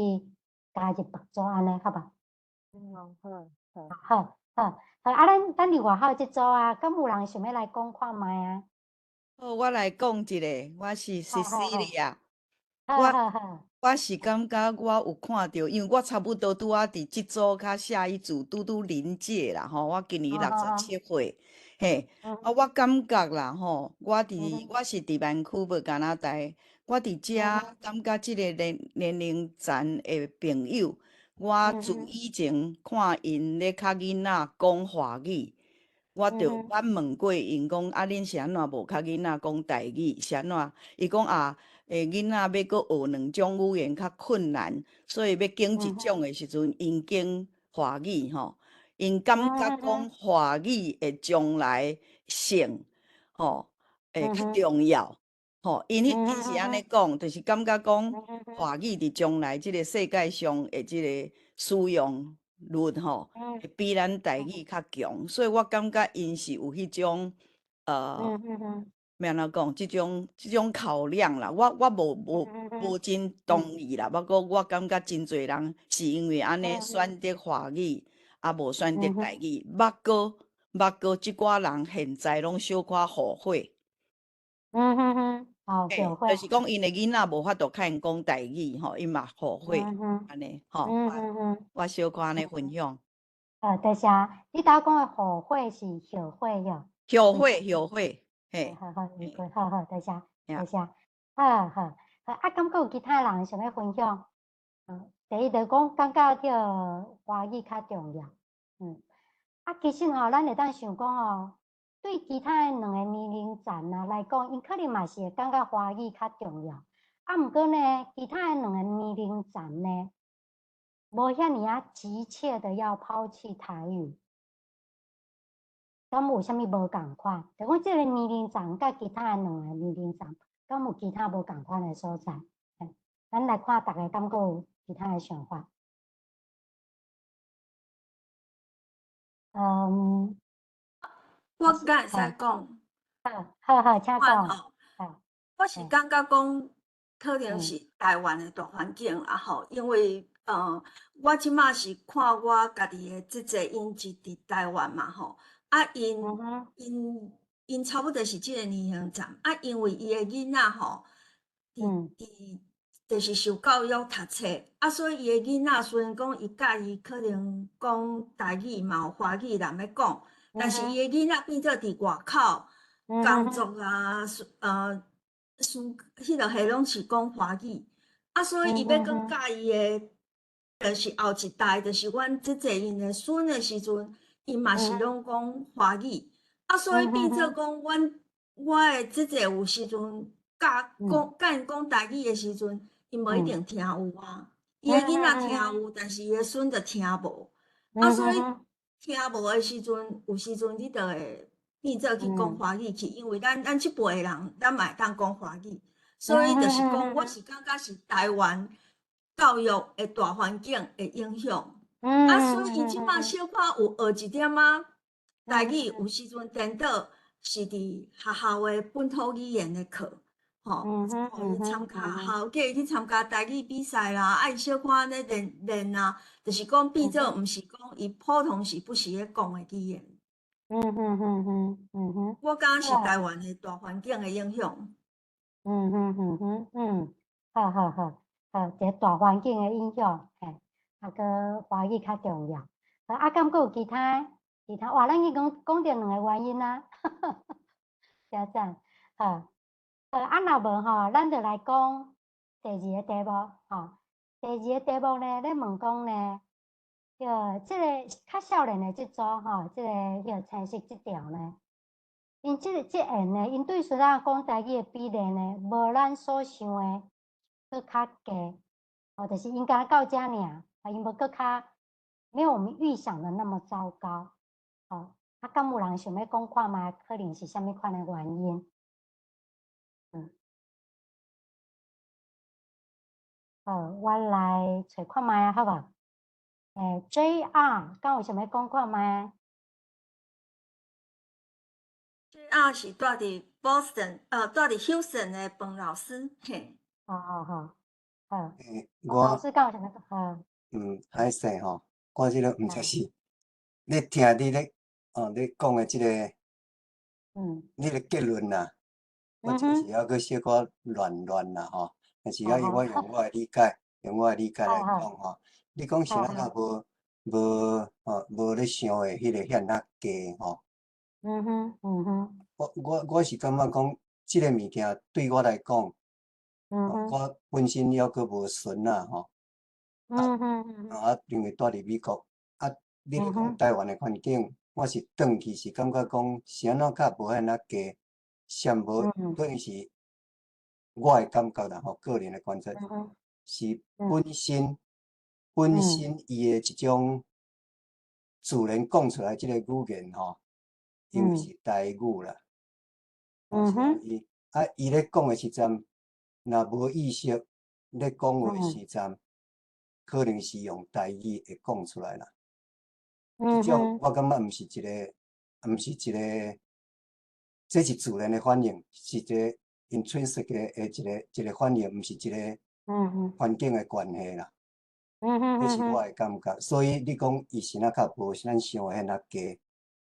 加入別組按呢，好無？嗯，好，好。好，好，好，啊，咱佇外口這組啊，敢有人想欲來講看覓啊？好，我來講一下，我是 Cecilia。好好好。我是感覺我有看著，因為我差不多拄仔佇這組佮下一組拄拄臨界啦吼，我今年67歲，嘿，啊，我感覺啦吼，我是佇 Vancouver 加拿大，我佇遮感覺這個年齡層的朋友，我自以前看𪜶咧較囡仔講華語，我就捌問過𪜶講，啊，恁是按怎無較囡仔講台語？是按怎？伊講啊，囡仔欲閣學兩種語言較困難，所以欲揀一種的時陣，𪜶揀華語吼。𪜶感覺講華語的將來性吼會較重要吼。𪜶是按呢講，就是感覺講華語佇將來這個世界上的這個使用率吼，會比咱台語較強，所以我感覺𪜶是有彼種欲按怎講？這種考量啦，我無真同意啦。不過我感覺真濟人是因為按呢選擇華語，啊無選擇台語。不過，這寡人現在攏小可後悔。後悔。就是講𪜶的囡仔無法度較𪜶講台語吼，𪜶嘛後悔按呢吼。我小可按呢分享。多謝。你頭講的後悔是後悔喲？後悔，後悔。嘿，好好，好好，多謝，多謝。好好，啊，敢閣有其他人想欲分享？第一就講感覺著華語較重要。啊，其實吼，咱會當想講哦，對其他的兩個年齡層啊來講，𪜶可能嘛是會感覺華語較重要。啊，毋過呢，其他的兩個年齡層呢，無遐爾仔急切的要拋棄台語。敢有啥物無仝款？就講這個年齡層佮其他的兩個年齡層，敢有其他無仝款的所在？咱來看逐家敢閣有其他的想法？我敢會使講？好，好好，請講。我是感覺講，可能是台灣的大環境啦吼，因為我這馬是看我家己的姊姊，𪜶是佇台灣嘛吼。啊，𪜶差不多是這個年齡層，啊，因為伊的囡仔吼，佇就是受教育讀冊，啊，所以伊的囡仔雖然講伊佮意可能講台語嘛有華語人欲講，但是伊的囡仔變做佇外口工作啊，彼個彼攏是講華語，啊，所以伊欲閣教伊的，就是後一代，就是阮姊姊𪜶的孫的時陣。伊嘛是攏講華語，啊，所以變做講，阮我的姊姊有時陣教讲佮𪜶讲台语的时阵，𪜶无一定听有啊。伊的囡仔听有，但是伊的孙就听无。啊，所以听无的时阵，有时阵你就会变做去讲华语去，因为咱这辈的人，咱嘛会当讲华语，所以就是讲，我是感觉是台湾教育的大环境的影响。啊，所以伊这马小可有学一点仔台语，有时阵颠倒是伫学校的本土语言的课，吼，予伊参加学校，叫伊去参加台语比赛啦，啊，伊小可按呢练练啊，就是讲变做毋是讲伊普通时不时咧讲的语言。我感觉是台湾的大环境的影响。嗯哼嗯哼嗯，好好好，好，这大环境的影响，嘿，啊，閣華語較重要。啊，敢閣有其他其他？哇，咱已經講講著兩个原因啊，誠讚，好，好，啊，若無吼，咱就來講第二个題目，吼，第二个題目呢，咧問講呢，著這个較少年的這組吼，這个彼個青色這條呢，𪜶這个這緣呢，𪜶對孫仔講台語的比例呢，無咱所想的閣較低，哦，就是𪜶敢若到遮爾，啊，𪜶無閣較，沒有我們預想的那麼糟糕，哦，啊，敢有人想欲講看覓？可能是啥物款的原因？好，我來揣看覓啊，好無？JR，敢有想欲講看覓？JR 是住佇 Boston，住佇 Houston 的彭老師，嘿。好好好，好。我老師敢有想欲講？嗯，歹勢吼，我這个毋知是咧聽你咧，哦，你講的這个，你的結論啦，我就是猶閣小可亂亂啦吼，但是猶我用我的理解，用我的理解來講吼，你講是咱較無無哦無咧想的彼個遐爾低吼。我是感覺講，這个物件對我來講，我本身猶閣無孫仔吼。啊，因為住佇美國，啊，你咧講台灣的環境，我是轉去是感覺講是按怎較無遐爾低，上無可能是我的感覺啦吼，個人的觀察是本身伊的一種自然講出來這个語言吼，因為是台語啦，伊啊伊咧講的時陣，若無意識咧講話的時陣，可能是用台語會講出來啦。這種我感覺毋是一个，毋是一个，這是自然的反應，是一個 intrinsic 的一個反應，毋是一個環境的關係啦。這是我的感覺。所以你講伊是哪較無咱想的遐爾低，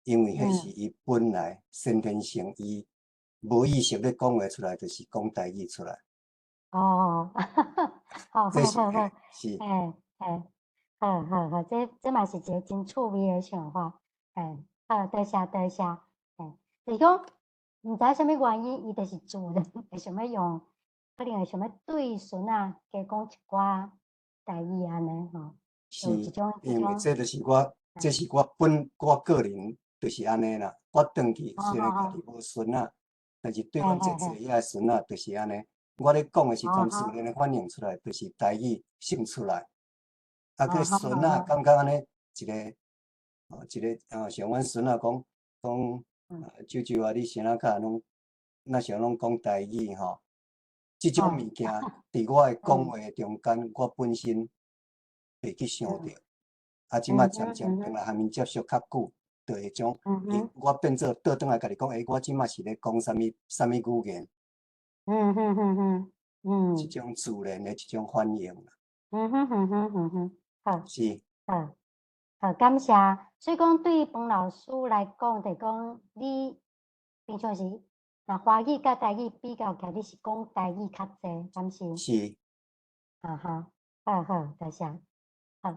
因為彼是伊本來先天性，伊無意識咧講話出來，就是講台語出來。哦，好，這是好，好，是，嘿，嘿，好好好，這嘛是一个真趣味的想法，嘿，好，多謝多謝，嘿，就是講，毋知啥物原因，伊就是自然會想欲用，可能會想欲對孫仔加講一寡台語按呢吼，是，因為這就是我，這是我本我個人就是按呢啦，我轉去雖然家己無孫仔，但是對阮這濟遐孫仔就是按呢。我咧講的時陣，自然的反應出來，就是台語先出來。啊，閣孫仔感覺按呢一个，哦，一个，哦，像阮孫仔講講，舅舅啊，你啥仔較攏，若像攏講台語吼，這種物件，佇我的講話中間，我本身袂去想著。啊，這馬漸漸轉來和𪜶接觸較久，就會將，我變做倒轉來共你講，欸，我這馬是咧講啥物啥物語言。一種自然的一種反應啦。好。是。好，好，感謝。所以講，對彭老師來講，就講你平常時，若華語佮台語比較起來，你是講台語較濟，敢是？是。哈哈，好好，多謝。好，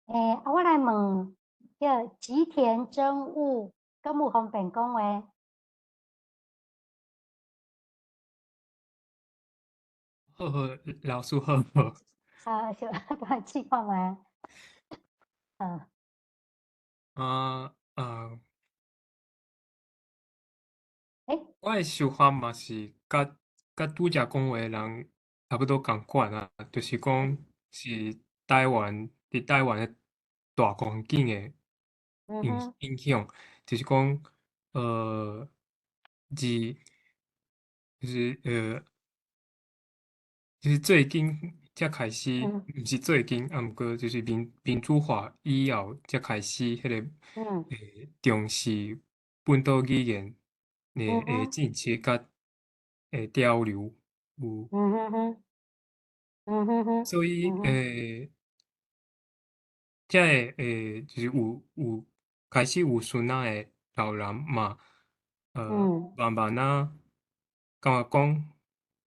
啊，我來問，叫吉田真悟，敢有方便講話？好好，老師好好。啊，小可試看覓。啊。啊啊。欸？我的想法嘛是佮佮拄才讲话的人差不多仝款啊，就是讲是台湾伫台湾的大环境的影影响，就是讲自就是就是最近才开始，毋是最近，啊，毋过就是民主化以后才开始彼个重视本土语言的政策佮潮流有。所以才会就是有开始有孙仔的老人嘛，慢慢仔感觉讲，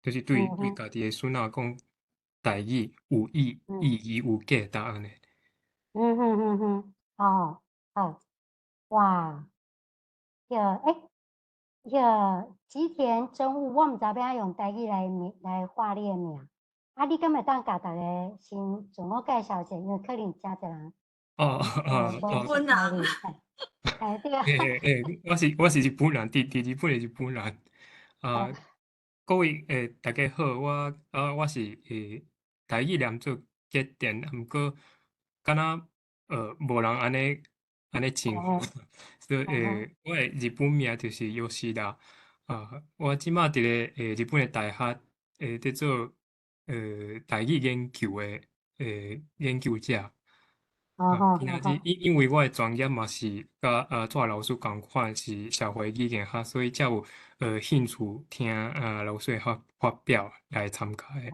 就是对对家己的孙仔讲台语有意意义有价值按呢。嗯哼哼哼，哦，好，哇，彼个彼个吉田真悟，我毋知欲按怎用台语来名来喊你的名，啊，你敢会当共逐家先自我介绍一下，因为可能诚济人哦。日本人。嘿，对啊。嘿嘿嘿，我是日本人，伫日本的日本人。啊，各位大家好，我是台语念做吉田，毋过敢若无人按呢称呼，所以我的日本名就是吉田。啊，我这马伫咧日本的大学伫做台语研究的研究者。啊，今仔日因为我的专业嘛是佮蔡老师仝款是社会语言学，所以才有兴趣听老师的发表来参加的。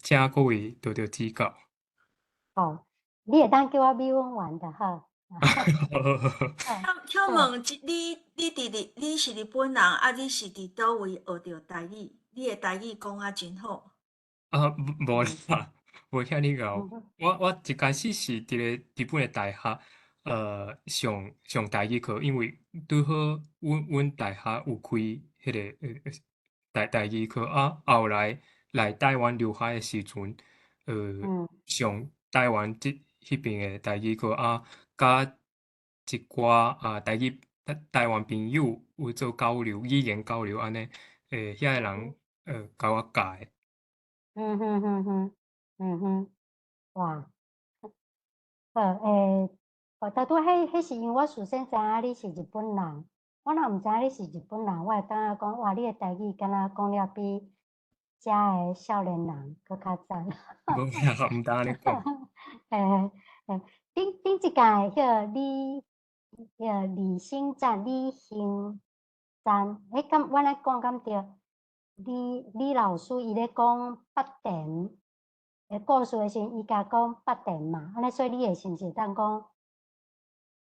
请各位多多指教。好，你会当叫我美粉丸就好。请问，你伫日你是日本人，啊？你是伫佗位学著台语？你的台语讲啊真好。啊，无啦，无遐尔𠢕。我一开始是伫咧日本的大学，上台语课，因为拄好阮大学有开彼个台语课，啊，后来来台湾留学的时阵，上台湾彼边的台语课，啊，佮一寡台语台湾朋友有做交流，语言交流按呢，遐个人共我教的。嗯哼哼哼，嗯哼，哇，好，我拄拄彼是因为我事先知影你是日本人，我若毋知影你是日本人，我会感觉讲，哇，你的台语敢若讲了比遮的少年人阁较赞。无啦，毋通按呢讲。嘿嘿嘿，顶顶一届彼个李彼个李兴赞、李兴赞，敢我按呢讲敢对？李老师伊咧讲八田的故事的时阵，伊共讲八田嘛，按呢所以你会是毋是会当讲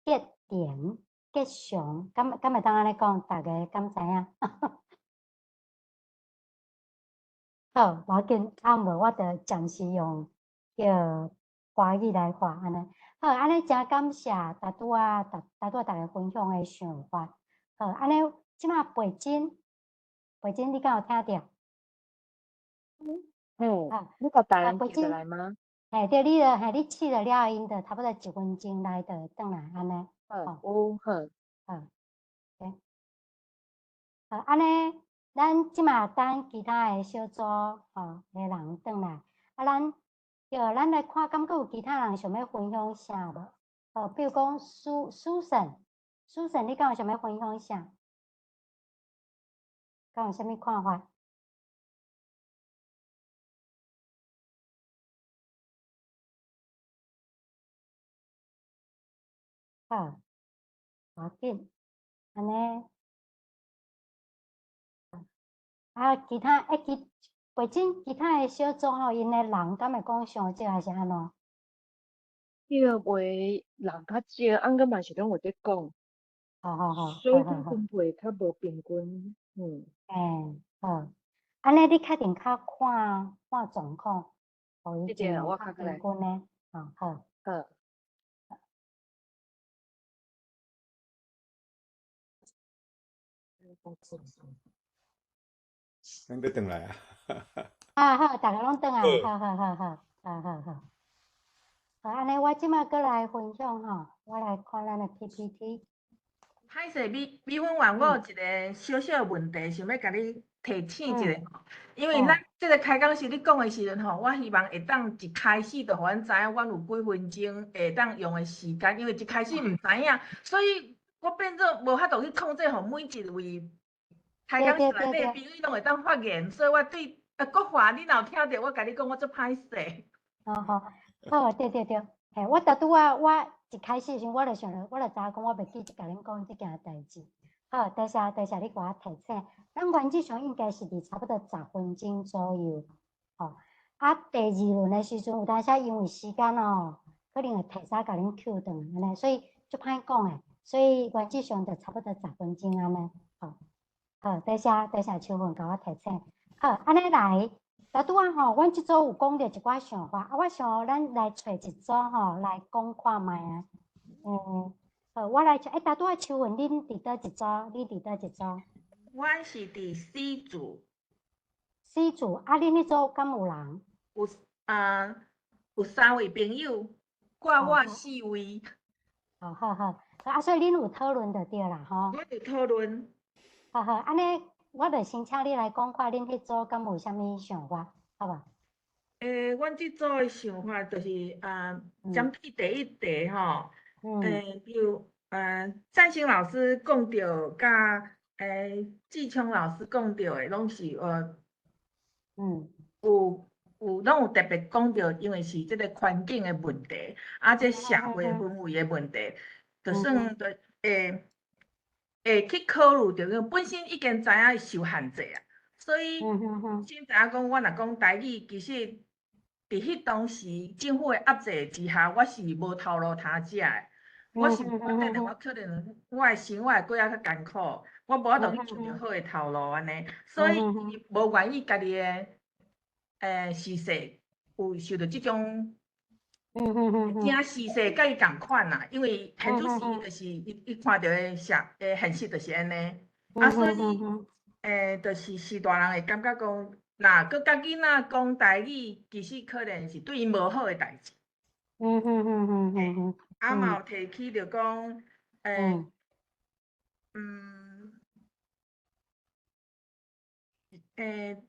吉田、吉祥，敢会当按呢讲？逐家敢知影？好，无要紧，啊无我就暂时用彼个华语来话按呢。好，按呢诚感谢拄拄仔逐家分享的想法。好，按呢这马培珍，培珍你敢有听著？嘿，啊，你共台啊，培人记落珍，来吗？嘿，对，你著嘿，你试著了后，𪜶就差不多一分钟内就会转来按呢，好，吼。有，好。好，对。好，按呢，咱这马等其他的小组吼的人转来，啊，咱对，咱来看，敢阁有其他人想欲分享啥无？好，比如讲苏苏婶，苏婶，你敢有想欲分享啥？敢有啥物看法？好，无要紧，按呢。啊，其他其培珍其他的小组吼，𪜶的人敢会讲伤少，抑是按怎？对，话人较少，啊毋过嘛是拢有咧讲。好好好，所以好好好。分配较无平均，。嘿，好，按呢你确定较看看状况，予伊这个尽量较我较过来。平均的，吼，好。好。咱欲转来啊！啊好，逐家拢转来，好。好好好好，好好好。好，按呢我这马阁来分享吼，我来看咱的 PPT。歹势，美美粉员，我有一个小小的问题，想欲共你提提醒一下吼，因為咱這个開講時你講的時陣吼，我希望會當一開始就予阮知影，阮有幾分鐘會當用的時間，因為一開始毋知影，所以我變做無法度去控制，予每一位開講室內底的朋友攏會當發言，所以我對國華，你若有聽著我共你講，我足歹勢。哦好，好，對對對，嘿，我拄拄仔我一開始時，我就想著，我就知影講，我袂記得共恁講這件代誌。好，多謝多謝你共我提醒。咱原則上應該是佇差不多10分鐘左右，吼。啊，第二輪的時陣，有當時因為時間哦，可能會提早共恁扣轉來按呢，所以足歹講的。所以原則上就差不多十分鐘按呢，吼。好，多謝多謝秋雲共我提醒。好，按呢來，拄拄仔吼，阮這組有講著一寡想法，啊，我想咱來揣一組吼來講看覓啊。好，我來欸，拄拄仔秋雲，恁佇佗一組？你佇佗一組？阮是佇 C 組。 C 組，啊，恁彼組敢有人？有啊，有三位朋友，掛我四位。哦，好好，啊，所以恁有討論就對啦，吼。阮有討論。好好，按呢，我就先請你來講看，恁彼組敢有啥物想法，好無？阮這組的想法就是啊，針對第一題吼，比如贊星老師講著，佮志聰老師講著的，攏是有攏有特別講著，因為是這个環境的問題，啊，這社會氛圍的問題，就算就會去考慮著，因為本身已經知影受限制啊，所以先知影講，我若講台語，其實佇彼當時政府的壓制之下，我是無頭路通食的。我是反正我可能我的生活會過猶較艱苦，我無法度去尋著好的頭路按呢，所以伊無願意家己的時勢有受著這種正時勢佮伊仝款啦，因為現主時就是伊看著的社的現實就是按呢，啊所以就是序大人會感覺講，若閣佮囡仔講台語，其實可能是對𪜶無好的代誌。啊嘛有提起著講，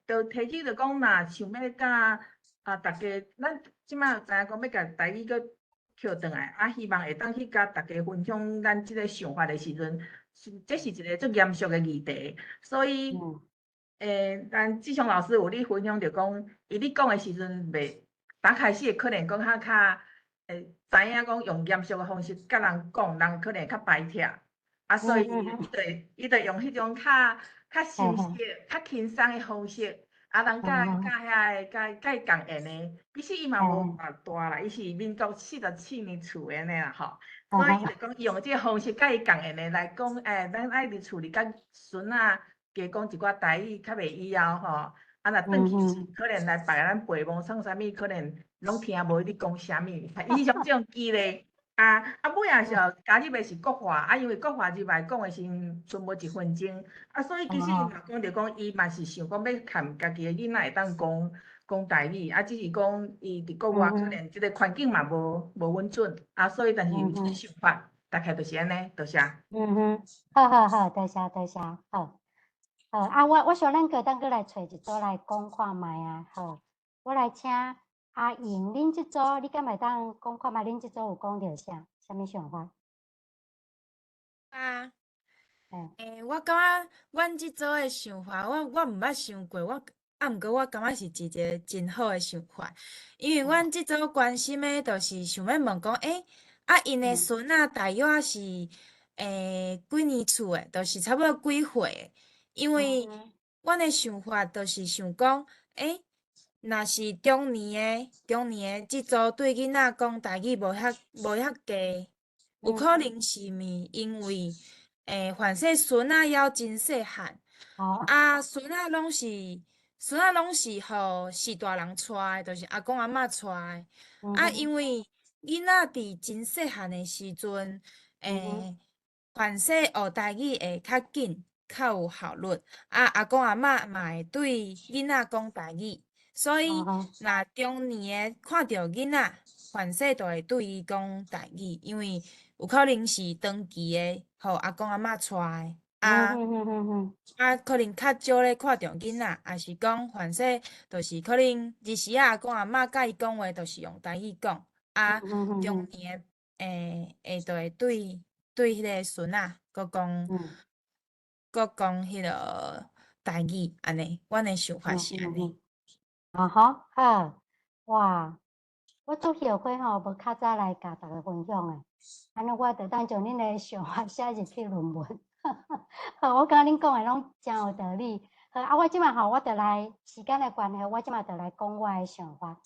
就提起著講，若想欲佮啊，逐家，咱這擺知影講欲共台語閣抾轉來，啊，希望會當去佮逐家分享咱這个想法的時陣，是這是一个足嚴肅的議題，所以，咱志雄老師有咧分享著講，伊咧講的時陣袂，剛開始可能講較較，知影講用嚴肅的方式佮人講，人可能會較排斥，啊，所以伊就用彼種較較熟悉、較輕鬆的方式，啊，人佮佮遐个佮伊仝緣的，其實伊嘛無偌大啦，伊是民國47年厝的按呢啦吼，所以伊就講伊用這个方式佮伊仝緣的來講，咱愛佇厝裡佮孫仔加講一寡台語，較袂以後吼，啊，若轉去時可能來別咱陪問創啥物，可能攏聽無你講啥物，伊是用這種激勵。啊啊，尾仔時候加入的是國華，啊，因為國華入來講的時陣，賰無一分鐘，啊，所以其實伊嘛講著講，伊嘛是想講欲含家己的囡仔會當講講台語，啊，只是講伊佇國外可能這个環境嘛無穩準，啊，所以但是有這个想法，大概就是按呢，多謝。嗯哼，好好好，多謝多謝，好，好啊，我想咱閣當閣來揣一組來講看覓啊，好，我來請。阿瑩，恁這組你敢會當講看覓？恁這組有講著啥？啥物想法？啊，我感覺阮這組的想法，我毋捌想過，我啊，毋過我感覺是一個真好的想法，因為阮這組關心的，就是想欲問講，啊，𪜶的孫仔大約是幾年次的，就是差不多幾歲？因為阮的想法就是想講，若是中年的這組對囡仔講台語無遐濟，有可能是毋因為凡勢孫仔猶真細漢，啊，孫仔攏是予序大人帶的，就是阿公阿嬤帶的。啊，因為囡仔佇真細漢的時陣，凡勢學台語會較緊、較有效率。啊，阿公阿嬤嘛會對囡仔講台語，所以若中年的看著囡仔，凡勢就會對伊講台語，因為有可能是長期的，予阿公阿嬤帶的。啊啊，可能較少咧看著囡仔，抑是講凡勢，就是可能日時仔阿公阿嬤佮伊講話，就是用台語講。啊，中年的會就會對彼个孫仔，閣講閣講彼个台語按呢，阮的想法是按呢。啊哈，好，哇，我足後悔吼，無較早來共逐家分享的，按呢我就當將恁的想法寫入去論文。好，我感覺恁講的攏誠有道理。好，啊，我這擺吼，我就來時間的關係，我這擺就來講我的想法。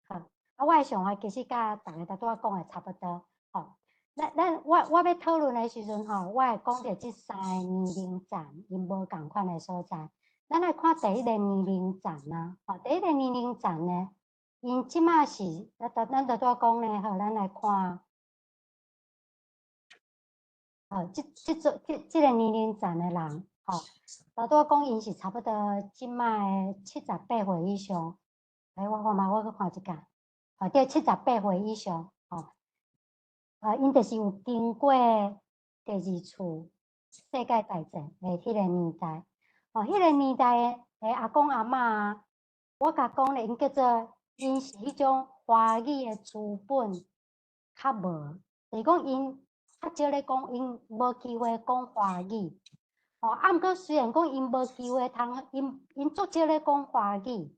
好，啊，我的想法其實佮逐家拄拄仔講的差不多。吼，咱我欲討論的時陣吼，我會講著這三個年齡層𪜶無仝款的所在。咱來看第一个年齡層啊，吼，第一个年齡層呢，𪜶這擺是，咱拄拄仔講呢，好，咱來看。好，這個年齡層的人，吼，拄拄仔講𪜶是差不多這擺的78歲以上。欸，我看覓，我閣看一下，吼，對，78歲以上，吼，𪜶就是有經過第二次世界大戰的彼个年代，吼，彼个年代的阿公阿嬤，我共講咧，𪜶叫做𪜶是彼種華語的資本較無，就是講𪜶較少咧講，𪜶無機會講華語，吼，啊，毋過雖然講𪜶無機會通，𪜶足少咧講華語，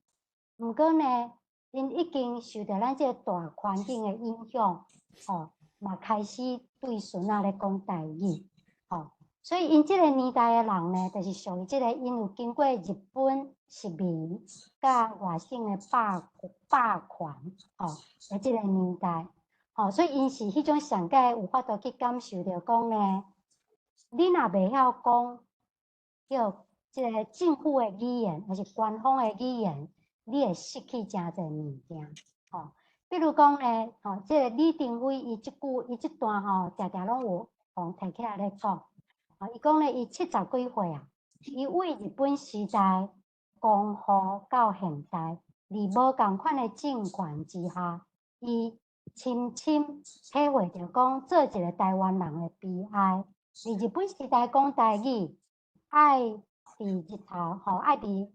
毋過呢，𪜶已經受著咱這個大環境的影響，吼，嘛開始對孫仔咧講台語，吼，所以𪜶這個年代的人呢，就是屬於這個𪜶有經過日本殖民佮外省的霸權，吼，的這個年代。吼，所以𪜶是彼種上蓋有法度去感受著講呢，你若袂曉講著這个政府的語言，抑是官方的語言，你會失去誠濟物件。吼，比如講呢，吼，這个李登輝伊這句，伊這段吼，定定攏有予提起來咧講。吼，伊講呢，伊七十幾歲啊，伊為日本時代光復到現代，佇無仝款的政權之下，伊深深體會著講做一个台灣人的悲哀。佇日本時代講台語，愛佇日頭，吼，愛佇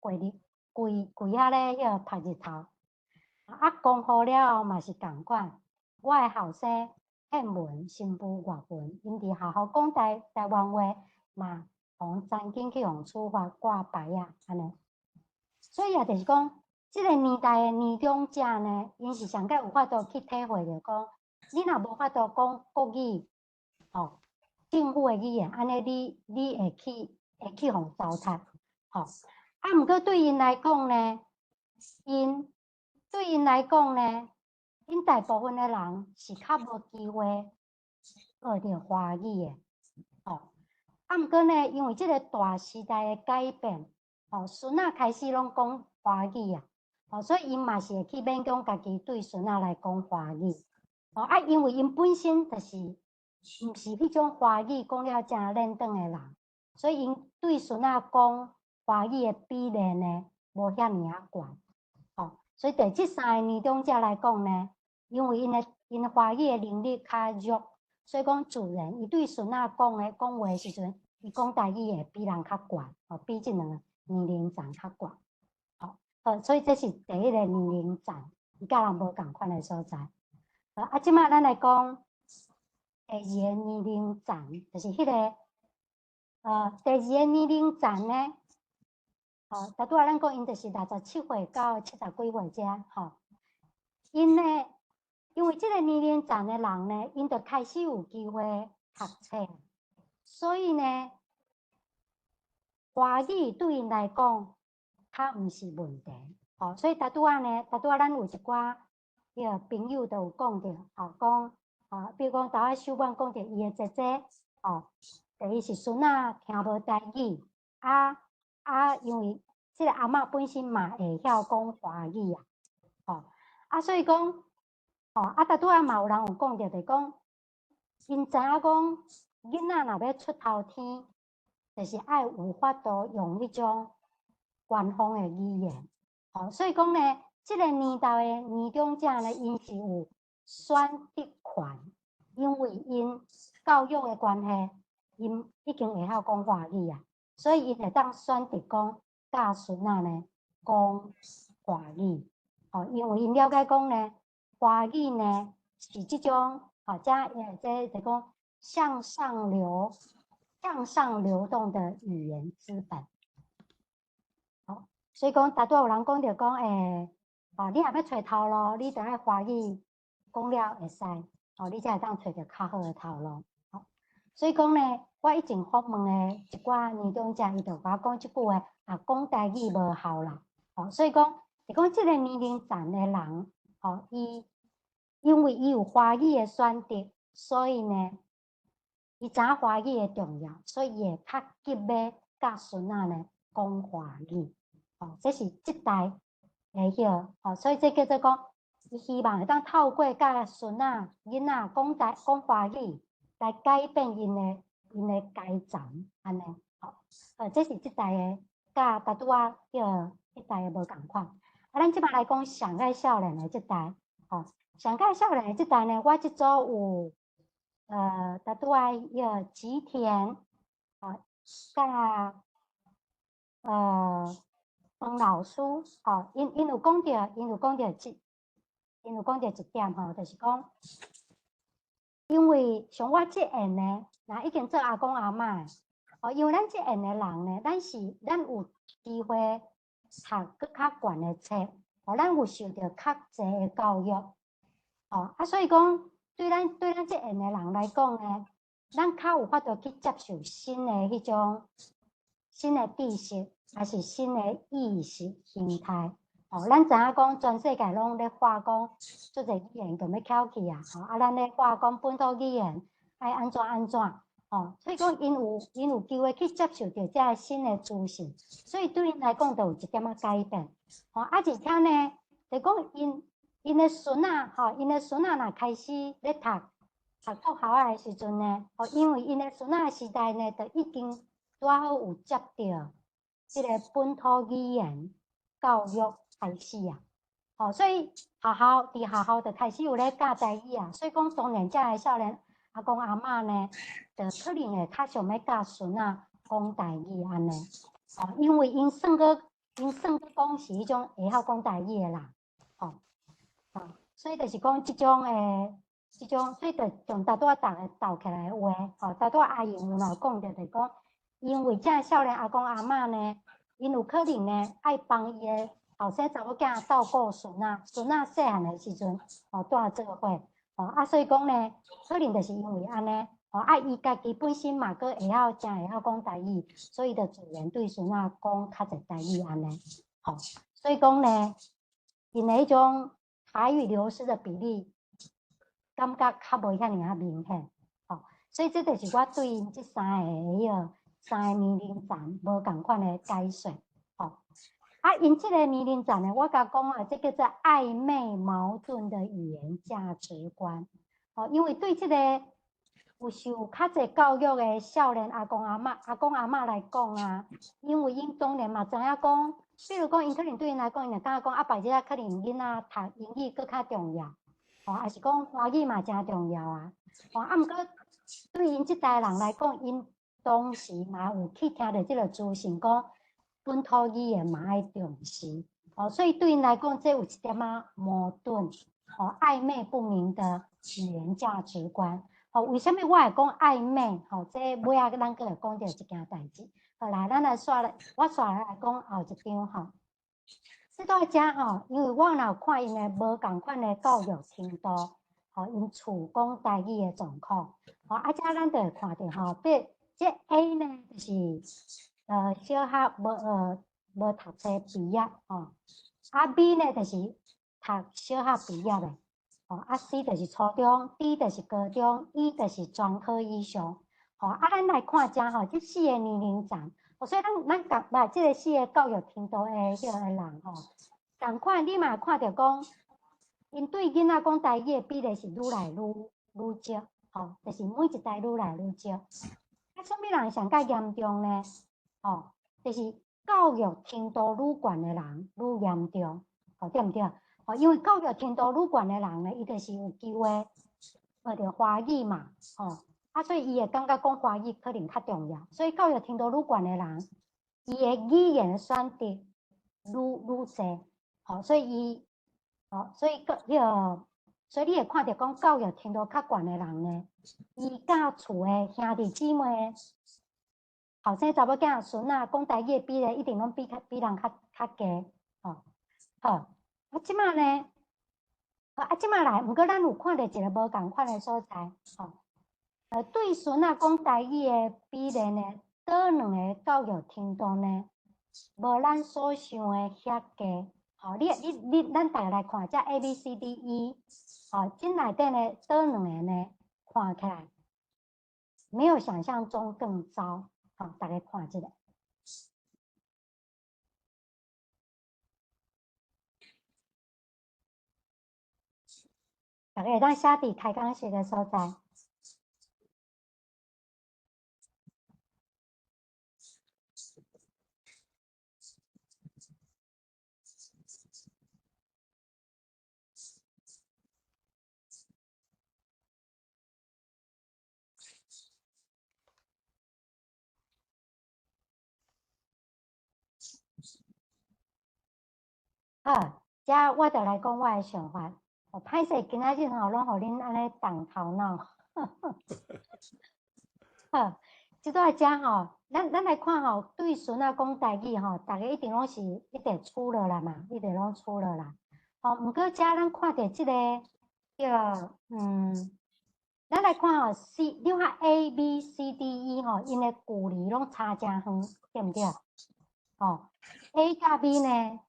過日跪跪遐咧，彼个曝日頭。啊，光復了後嘛是仝款。我的後生憲文、新婦、外文，𪜶佇學校講台灣話，嘛予斬緊去予處罰掛牌仔按呢。所以也就是講，這个年代的年長者呢，𪜶是上蓋有法度去體會著講，你若無法度講國語，吼，政府的語言，按呢你會去予糟蹋，吼。啊，毋過對𪜶來講呢，𪜶對𪜶來講呢，𪜶大部分的人是較無機會學著華語的，吼。啊，毋過呢，因為這个大時代的改變，吼，孫仔開始攏講華語啊，吼，所以𪜶嘛是會去勉強家己對孫仔來講華語，吼，啊，因為𪜶本身就是毋是彼種華語講了誠輪轉的人，所以𪜶對孫仔講華語的比例呢，無遐爾仔懸，吼，所以對這三個年長者來講呢，因為𪜶的華語的能力較弱，所以講自然伊對孫仔講的講話的時陣，伊講台語會比人較懸，吼，比這兩個年齡層較懸，吼，好，所以這是第一個年齡層，伊佮人無仝款的所在。啊，這擺咱來講第二個年齡層，就是彼个，第二個年齡層呢，吼，拄拄仔咱講𪜶就是67歲到70幾歲遮，吼，𪜶呢，因為這個年齡層的人呢，𪜶就開始有機會讀冊，所以呢，華語對𪜶來講較毋是問題，吼，所以拄拄仔呢，拄拄仔咱有一寡彼个朋友都有講著，吼，講，吼，比如講頭仔秀婉講著伊的姐姐，吼，第一是孫仔聽無台語，啊，因為這个阿嬤本身嘛會曉講華語啊，吼，啊，所以講，吼，啊，拄拄仔嘛有人有講著，就是講，𪜶知影講，囡仔若欲出頭天，就是愛有法度用彼種官方的語言，吼，所以講呢，這个年代的年長者呢，𪜶是有選擇權，因為𪜶教育的關係， 𪜶已經會曉講華語啊，所以𪜶會當選擇講教孫仔呢講華語，吼，因為𪜶了解講呢，華語呢是這種，吼，這這就講向上流動的語言資本。好，所以講，拄仔有人講著講，哦，你若欲揣頭路，你著愛華語講了會使，哦，你才會當揣著較好的頭路。好，所以講呢，我以前訪問的一寡年長者，伊就共我講這句話，啊，講台語無效啦。哦，所以講，就講這個年齡層的人，吼，伊因為伊有華語的選擇，所以呢，伊知影華語的重要，所以伊會較急欲教孫仔呢講華語。哦，這是這代的彼個，哦，所以這叫做講，伊希望會當透過教孫仔、囡仔講台講華語，來改變𪜶的階層，按呢，吼，這是這代的，佮拄拄仔彼個彼代的無仝款。啊，咱這擺來講上蓋少年的這代，吼，上蓋少年的這代呢，我這組有，拄拄仔彼個吉田，吼，佮黃老師，吼，𪜶有講著一點吼，就是講，因為像我這緣呢，若已經做阿公阿嬤的，哦，因為咱這緣的人呢，咱有機會讀閣較懸的冊，哦，咱有受著較濟的教育，哦，啊，所以講，對咱這緣的人來講呢，咱較有法度去接受新的彼種新的知識，還是新的意識形態。哦，咱知影講全世界攏咧話講，足濟語言都欲翹去啊！吼，啊，咱咧話講本土語言愛按怎按怎，吼，所以講𪜶有機會去接受著這个新的資訊，所以對𪜶來講，就有一點仔改變。吼，啊，而且呢，就講𪜶的孫仔，吼，𪜶的孫仔若開始咧讀國校的時陣呢，吼，因為𪜶的孫仔的時代呢，就已經拄仔好有接著這个本土語言教育開始啊，吼，所以佇學校就開始有咧教台語啊，所以講當然遮的少年阿公阿嬤呢，就可能會較想欲教孫仔講台語按呢，吼，因為𪜶算閣講是彼種會曉講台語的啦，吼，吼，所以就是講這種，所以就從拄拄仔逐个鬥起來的話，吼，拄拄仔阿英有若有講著，就是講，因為遮少年阿公阿嬤呢，𪜶有可能呢愛幫伊的後生查某囝照顧孫仔，孫仔細漢的時陣，吼，蹛做伙，吼，啊，所以講呢，可能就是因為按呢，吼，啊，伊家己本身嘛閣會曉，誠會曉講台語，所以就自然對孫仔講較濟台語按呢，吼，所以講呢，𪜶的彼種台語流失的比例，感覺較無遐爾仔明顯，吼，所以這就是我對𪜶這三個年齡層無仝款的解說，吼。啊，𪜶這個年齡層呢，我共講啊，這叫做曖昧矛盾的語言價值觀，吼，因為對這個有受較濟教育的少年阿公阿嬤、阿公阿嬤來講啊，因為𪜶當然嘛知影講，比如講，𪜶可能對𪜶來講，𪜶會感覺講啊，別日可能囡仔讀英語閣較重要，吼，抑是講華語嘛誠重要啊，吼，啊，毋過對𪜶這代人來講，𪜶當時嘛有去聽著這個資訊，講本土語言嘛愛重視，哦，所以對𪜶來講，這有一點仔矛盾，吼，曖昧不明的語言價值觀，吼，為啥物我會講曖昧？吼，這尾仔咱閣會講著一件代誌。好來，咱來煞來，我煞來講後一張吼。這蹛遮吼，因為我若有看𪜶的無仝款的教育程度，吼，𪜶厝講台語的狀況，吼，啊，遮咱就會看著吼，比這 A 呢，就是小學無讀冊畢業，吼，啊 B 呢就是讀小學畢業的，吼，啊 C 就是初中，D 就是高中，E 就是專科以上，吼，啊，咱來看遮吼，這四個年齡層，所以咱共來這個四個教育程度的彼個人吼，仝款你嘛看著講，𪜶對囡仔講台語的比例是愈來愈少，吼，就是每一代愈來愈少。啊，啥物人上較嚴重呢？吼，就是教育程度愈懸的人愈嚴重，吼，對毋對？吼，因為教育程度愈懸的人呢，伊就是有機會學著華語嘛，吼。啊，所以伊會感覺講華語可能較重要，所以教育程度愈懸的人，伊的語言選擇愈愈濟，吼，所以伊，吼，所以個彼個，所以你會看著講教育程度較懸的人呢，伊佮厝的兄弟姊妹、後生查某囝、孫仔講台語的比例一定攏比較比人較較低，吼，好，啊，這馬呢，啊，這馬來，毋過咱有看著一個無仝款的所在，吼。對孫仔講台語的比例呢，佗兩个教育程度呢，無咱所想的遐低。吼，你你你，咱逐家來看，這 A、B、C、D、E，吼，這內底呢，佗兩个呢，看起來沒有想象中更糟。吼，逐家看這個。逐家會當寫佇開講室的所在。好，這我就來講我的想法。哦，歹勢，今仔日吼，攏予恁按呢動頭腦。好，這段遮吼，咱咱來看吼，對孫仔講台語吼，逐家一定攏是一定出落來嘛，一定攏出落來。吼，毋過遮咱看著這個叫嗯，咱來看吼，C，你看 A、B、C、D、E 吼，𪜶的距離攏差誠遠，對毋對？吼，A 佮 B 呢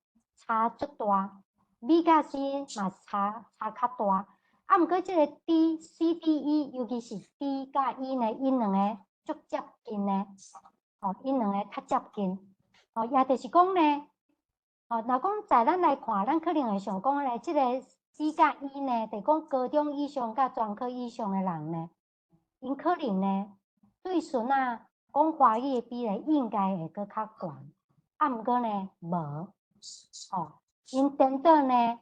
差足大，B 佮 C 嘛差差較大。啊，毋過這個 D、C、D、E，尤其是 D 佮 E 呢，𪜶兩个足接近的，吼，𪜶兩个較接近。吼，也就是講呢，吼，若講在咱來看，咱可能會想講咧，這個 C 佮 E 呢，就是講高中以上佮專科以上的人呢，𪜶可能呢，對孫仔講華語的比例應該會閣較懸。啊，毋過呢，無，吼，𪜶顛倒呢，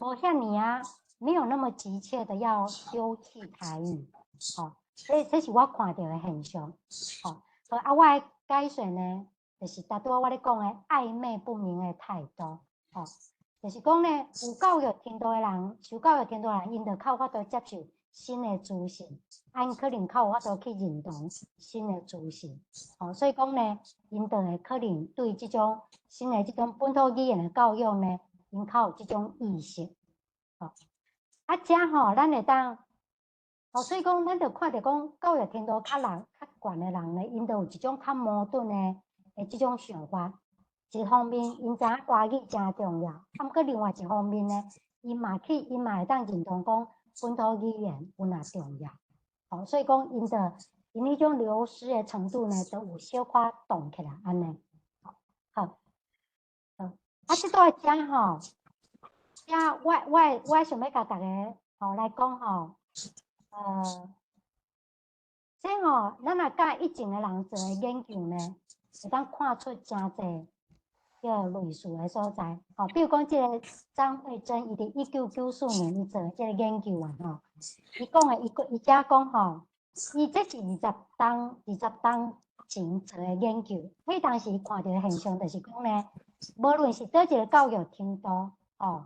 無遐爾仔，沒有那麼急切的要丟棄台語，吼，這這是我看著的現象，吼，啊，我的解說呢，就是拄拄仔我咧講的曖昧不明的態度，吼，就是講呢，有教育程度的人，受教育程度的人，𪜶就較有法度接受新的資訊，啊，𪜶可能較有法度去認同新的資訊，吼，所以講呢，𪜶就會可能對這種新的這種本土語言的教育呢，𪜶較有這種意識，吼。啊，遮吼，咱會當，吼，所以講，咱就看著講，教育程度較人較懸的人呢，𪜶就有一種較矛盾的的這種想法。一方面，𪜶知影華語誠重要，啊，毋過另外一方面呢，𪜶嘛去，𪜶嘛會當認同講本土語言有若重要，吼，所以講，𪜶就𪜶彼種流失的程度呢，都有小可動起來按呢。好，好，啊，這段遮吼。遮我我我想欲共逐家吼來講吼，這吼，咱若佮以前的人做的研究呢，會當看出誠濟叫類似的所在。吼，比如講這个張惠珍，伊佇1994年伊做的這个研究啊，吼，伊講的，伊伊遮講吼，伊這是二十冬20冬前做的研究，彼當時伊看著的現象就是講呢，無論是佗一个教育程度，吼，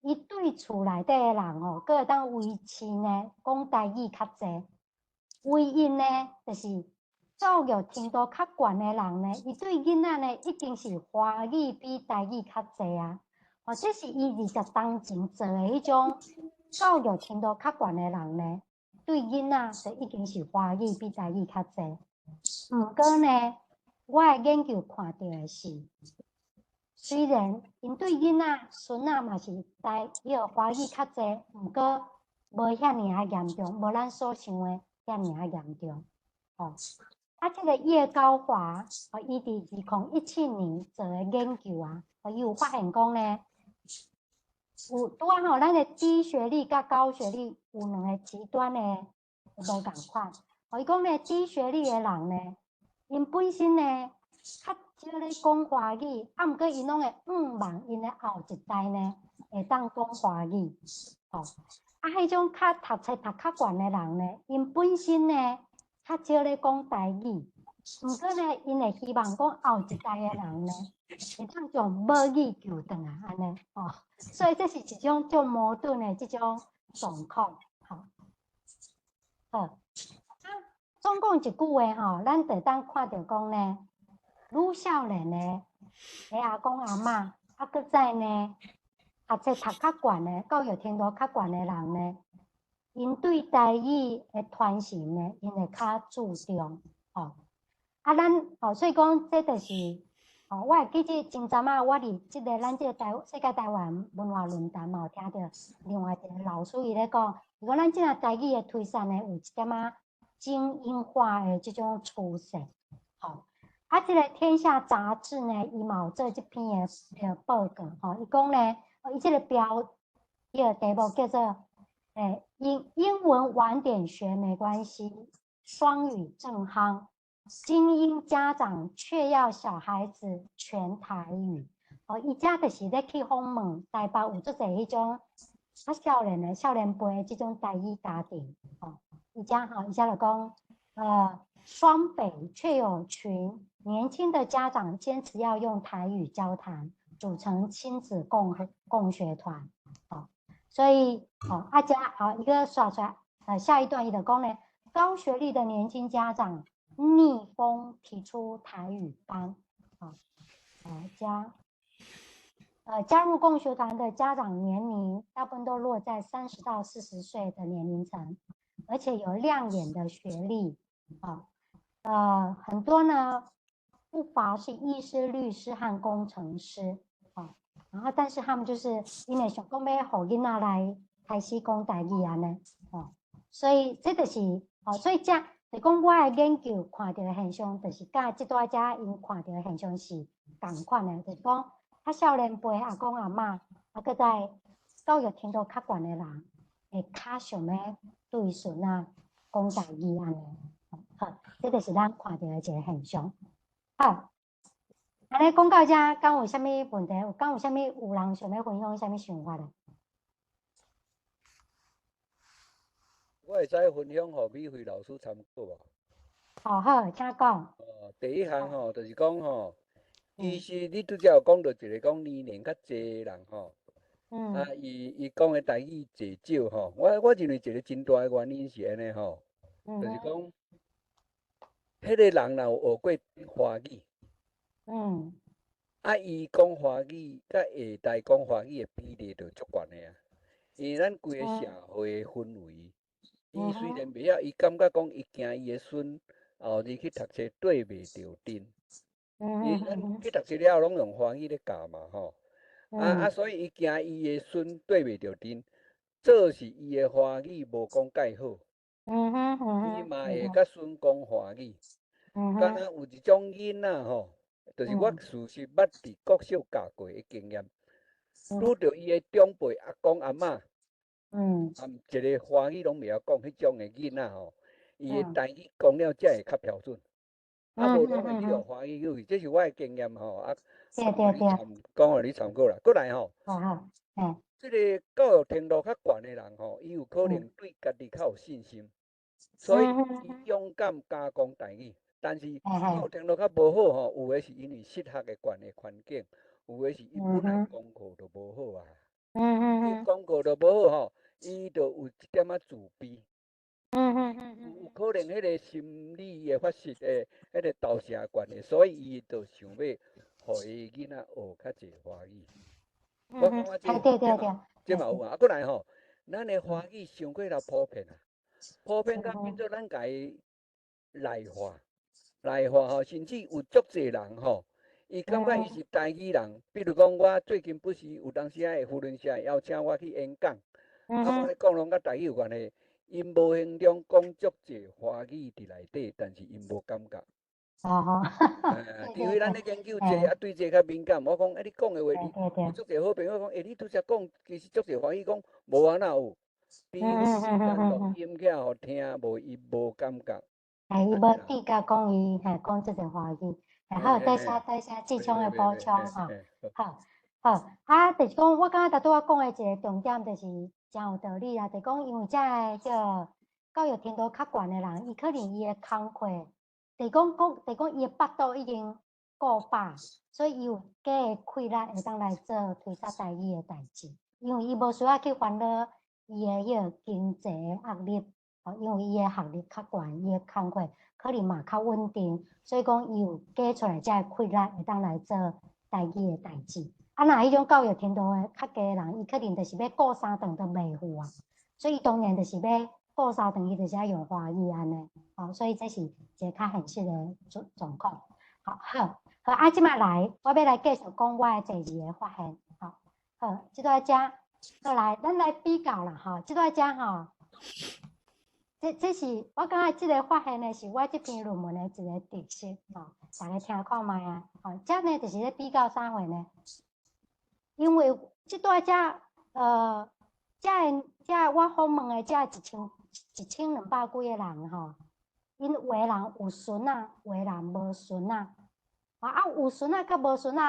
伊對厝內底的人吼，閣會當維持呢講台語較濟。唯一呢，就是教育程度較懸的人呢，伊對囡仔呢，一定是華語比台語較濟啊。吼，這是伊20冬前做的彼種教育程度較懸的人呢，對囡仔就已經是華語比台語較濟。毋過呢，我的研究看著的是，雖然𪜶對囡仔、孫仔嘛是台彼个華語較濟，毋過無遐爾仔嚴重，無咱所想的遐爾仔嚴重。吼，啊，這个葉高華，吼，伊佇2017年做的研究啊，吼，伊有發現講呢，有拄仔吼，咱的低學歷佮高學歷有兩个極端的無仝款。吼，伊講呢，低學歷的人呢，𪜶本身呢，較少咧講華語，啊，毋過𪜶攏會向望𪜶的後一代呢，會當講華語。吼，啊，彼種較讀冊讀較懸的人呢，𪜶本身呢較少咧講台語，毋過呢，𪜶會希望講後一代的人呢，會當將母語救轉來按呢，吼。所以這是一種足矛盾的這種狀況，吼。好，啊，總講一句話吼，咱就當看著講呢，愈少年的阿公阿嬤，啊，閣再呢，讀冊讀較懸的，教育程度較懸的人呢，𪜶對台語的傳承呢，𪜶會較注重，吼。啊，咱吼，所以講這就是，吼，我會記得真陣仔，我佇這个咱這个台世界台灣文化論壇嘛，有聽著另外一个老師伊咧講，伊講咱這下台語的推廣呢，有一點仔精英化的這種趨勢，吼。啊，這个天下雜誌呢，伊嘛有做這篇的報告，吼，伊講呢，伊這个標，伊个題目叫做，英文晚點學沒關係，雙語正夯，精英家長卻要小孩子全台語。哦，伊遮就是咧去訪問台北有足濟彼種較少年的少年輩的這種台語家庭，吼，伊遮吼，伊遮就講，雙北卻有群年輕的家長堅持要用台語交談，組成親子共學團，吼，所以，吼，啊遮，好，一個刷出來，下一段伊就講呢，高學歷的年輕家長逆風提出台語班，啊，加入共學團的家長年齡大部分都落在30到40歲的年齡層，而且有亮眼的學歷，啊，很多呢不乏是醫師、律師和工程師，啊，然後但是他們就是因為想講欲予囡仔來開始講台語按呢，哦，所以這就是，哦，所以這就講我的研究看著的現象，就是佮這段遮𪜶看著的現象是仝款的，就是講較少年輩阿公阿嬤，啊，閣在教育程度較懸的人，會較想欲對孫仔講台語按呢。好，這就是咱看著的一个現象。好，按呢講到遮，敢有啥物問題？有敢有啥物有人想欲分享啥物想法的？我會使分享予美惠老師參考無？哦，好，請講。哦，第一項吼，就是講吼，其實你拄才有講著一個講年齡較濟的人吼，啊，伊講的台語濟少吼，我認為一個真大的原因是按呢吼，就是講，彼個人若有學過華語，啊，伊講華語佮下代講華語的比例就足懸的啊，因為咱規个社會氛圍。伊雖然袂曉，伊感覺講伊驚伊的孫後日去讀冊對袂著陣。伊咱去讀冊了後，攏用華語咧教嘛吼。啊，所以伊驚伊的孫對袂著陣，做是伊的華語無講蓋好。伊嘛會佮孫講華語。敢若有一種囡仔吼，就是我事實捌佇國小教過的經驗，拄著伊的長輩阿公阿嬤。啊，一个華語攏袂曉講，彼種的囡仔吼，伊的台語講了才會較標準。啊，無攏會去予華語去，這是我的經驗吼。啊，講予你參考啦。閣來吼，這个教育程度較懸的人吼，伊有可能對家己較有信心，所以伊勇敢敢講台語。但是教育程度較無好吼，有的是因為失學的懸的環境，有的是伊本來功課就無好啊。伊功課就無好吼，伊就有一點仔自卑。有可能彼个心理的發育的彼个投射關係，所以伊就想欲予伊囡仔學較濟華語。我感覺這嘛有啊。啊，閣來吼，咱的華語傷過頭普遍啊，普遍到變做咱共伊內化，內化吼，甚至有足濟人吼。伊感覺伊是台語人，比如講，我最近不是有當時仔會扶輪社邀請我去演講，啊，我咧講攏佮台語有關係，𪜶無形中講足濟華語佇內底，但是𪜶無感覺。哦，除非咱咧研究這個，啊，對這個較敏感。我講，欸，你講的話，你有足濟好朋友講，欸，你拄才講，其實足濟華語講，無啊，哪有？比如咱錄音起來予聽，無伊無感覺。哎，伊無自覺講伊，嘿，講足濟華語。好，多謝多謝志聰的補充吼，好，好啊，就是講我感覺頭拄仔講的一个重點就是。誠有道理啊！就講因為遮个彼教育程度較懸的人，伊可能伊的工課，就是講伊的腹肚已經顧飽，所以伊有加的氣力會當來做推捒台語的代誌，因為伊無需要去煩惱伊的彼个經濟的壓力，吼，因為伊的學歷較懸，伊的工課可能嘛較穩定，所以講伊有加出來遮个氣力會當來做台語的代誌。啊，若彼種教育程度的較低的人，伊可能就是欲顧三頓都袂赴啊，所以伊當然就是欲顧三頓，伊就是愛用華語按呢，吼，所以這是一个較現實的狀況。好，好，好，啊，這擺來，我欲來繼續講我的第二个發現，吼，好，這段遮，過來，咱來比較啦，吼，這段遮吼，這是我感覺這个發現呢，是我這篇論文的一个特色，吼，大家聽看覓啊，吼，這呢就是咧比較啥貨呢？因為這段遮，遮的遮我訪問的遮1200幾个人吼，𪜶有的人有孫仔，有的人無孫仔。啊，有孫仔佮無孫仔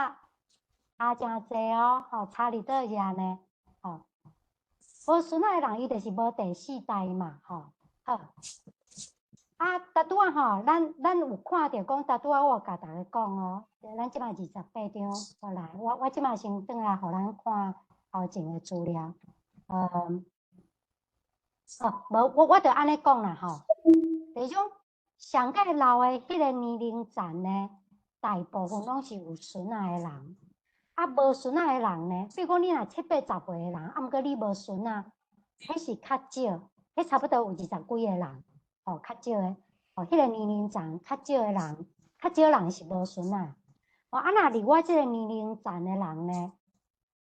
差誠濟哦，吼，差佇佗遮呢？吼，無孫仔的人伊就是無第四代嘛，吼，好。啊，拄拄仔吼，咱有看著講，拄拄仔我有共大家講哦，咱這擺28張，我來，我這擺先轉來予咱看頭前的資料。哦，無，我就按呢講啦吼。這種上蓋老的彼个年齡層呢，大部分攏是有孫仔的人，啊，無孫仔的人呢，比如講你若七八十歲的人，啊，毋過你無孫仔，彼是較少，彼差不多有二十幾个人，吼，較少的，吼，彼个年齡層較少的人，較少人是無孫仔。哦，啊，若佇我這个年齡層的人呢，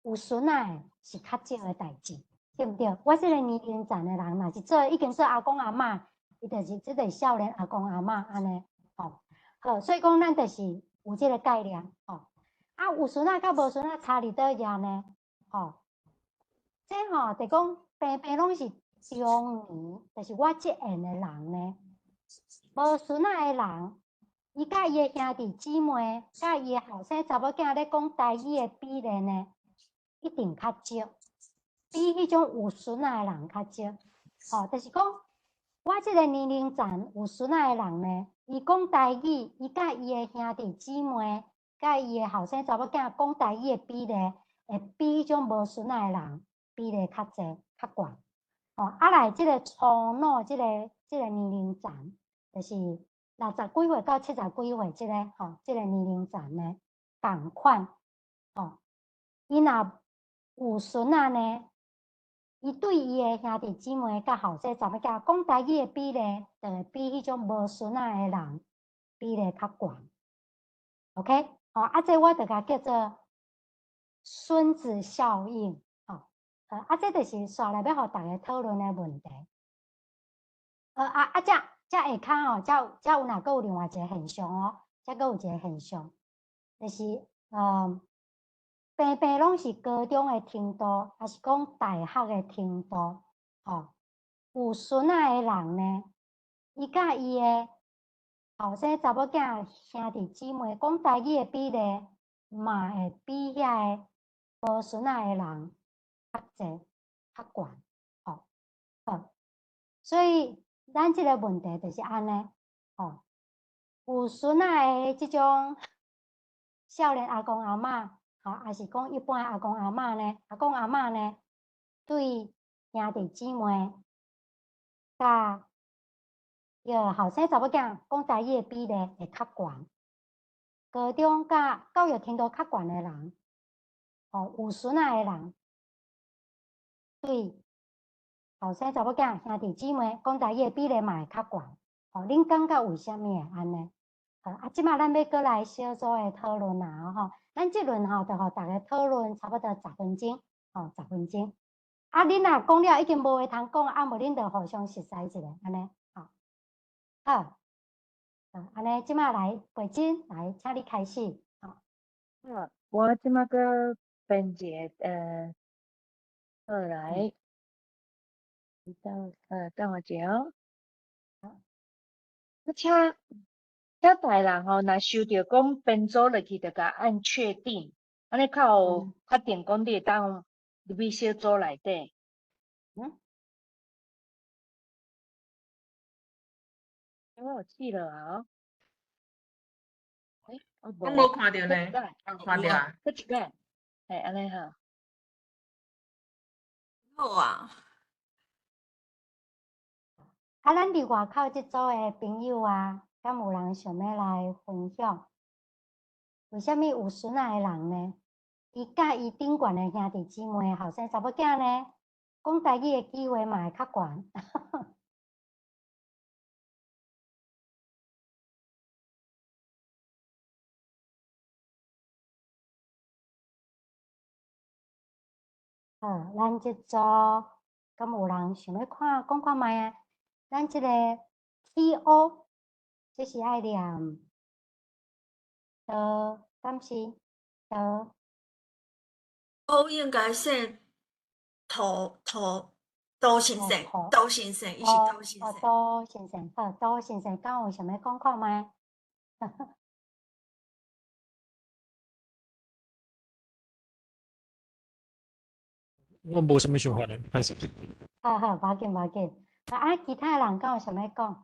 有孫仔的是較少的代誌，對毋對？我這个年齡層的人，若是做已經做阿公阿嬤，伊就是這個少年阿公阿嬤按呢，吼，好，所以講咱就是有這个概念，吼。啊，有孫仔佮無孫仔差佇佗遮呢？吼，這吼就講平平攏是中年，就是我這緣的人呢，無孫仔的人，伊佮伊的兄弟姊妹，佮伊的後生查某囝咧講台語的比例呢，一定較少，比彼種有孫仔的人較少。吼，就是講我這个年齡層有孫仔的人呢，伊講台語，伊佮伊的兄弟姊妹，佮伊的後生查某囝講台語的比例，會比彼種無孫仔的人比例較濟、較懸。吼，啊來這个初老這个年齡層，就是60幾歲到70幾歲這个吼，這个年齡層呢，仝款，吼，伊若有孫仔呢，伊對伊的兄弟姊妹佮後生查某囝講台語的比例，就會比彼種無孫仔的人比例較懸。OK，吼，啊，這我就共叫做孫子效應，吼，啊，這就是紲來欲予大家討論的問題。啊，這下跤吼，這有若閣有另外一个現象哦，這閣有一个現象，就是平平攏是高中的程度，抑是講大學的程度，吼，有孫仔的人呢，伊佮伊的後生查某囝兄弟姊妹講台語的比例，嘛會比遐个無孫仔的人較濟、較懸，吼，好，所以咱這個問題就是按呢，吼，有孫仔的這種少年阿公阿嬤，吼，抑是講一般的阿公阿嬤呢，阿公阿嬤呢，對兄弟姊妹佮彼個後生查某囝講台語的比例會較懸。高中佮教育程度較懸的人，吼，有孫仔的人，對後生查某囝兄弟姊妹講台語的比例嘛會較懸。吼，恁感覺為啥物會按呢？好，啊，這擺咱欲閣來小組的討論啊，吼，咱這輪吼就予大家討論差不多十分鐘，吼，十分鐘。啊，恁若講了已經無話通講，啊，無恁就互相熟似一下，按呢，吼。好，按呢，這擺來培真來，請你開始。好，好，我這擺閣編一个，好來，你等我一下哦。啊，請大人吼，若收著講編組落去，就共按確定，按呢較有確定講你會當入去小組內底。嗯？我有试落啊。欸，我我无看著呢，看著啊。閣一擺，嘿，按呢哈。好啊。啊，咱佇外口這組的朋友啊，敢有人想欲來分享？為啥物有孫仔的人呢？伊佮伊頂懸的兄弟姊妹、後生查某囝呢，講台語的機會嘛會較懸。好，咱這組敢有人想欲看講看覓啊？咱這個 T.O，這是愛念多，敢是多？我應該姓涂涂杜先生，杜先生，伊是杜先生。杜先生，好，杜先生，敢有想欲講看覓？我無啥物想法咧，歹勢。好好，無要緊，無要緊。啊，其他人敢有想欲講？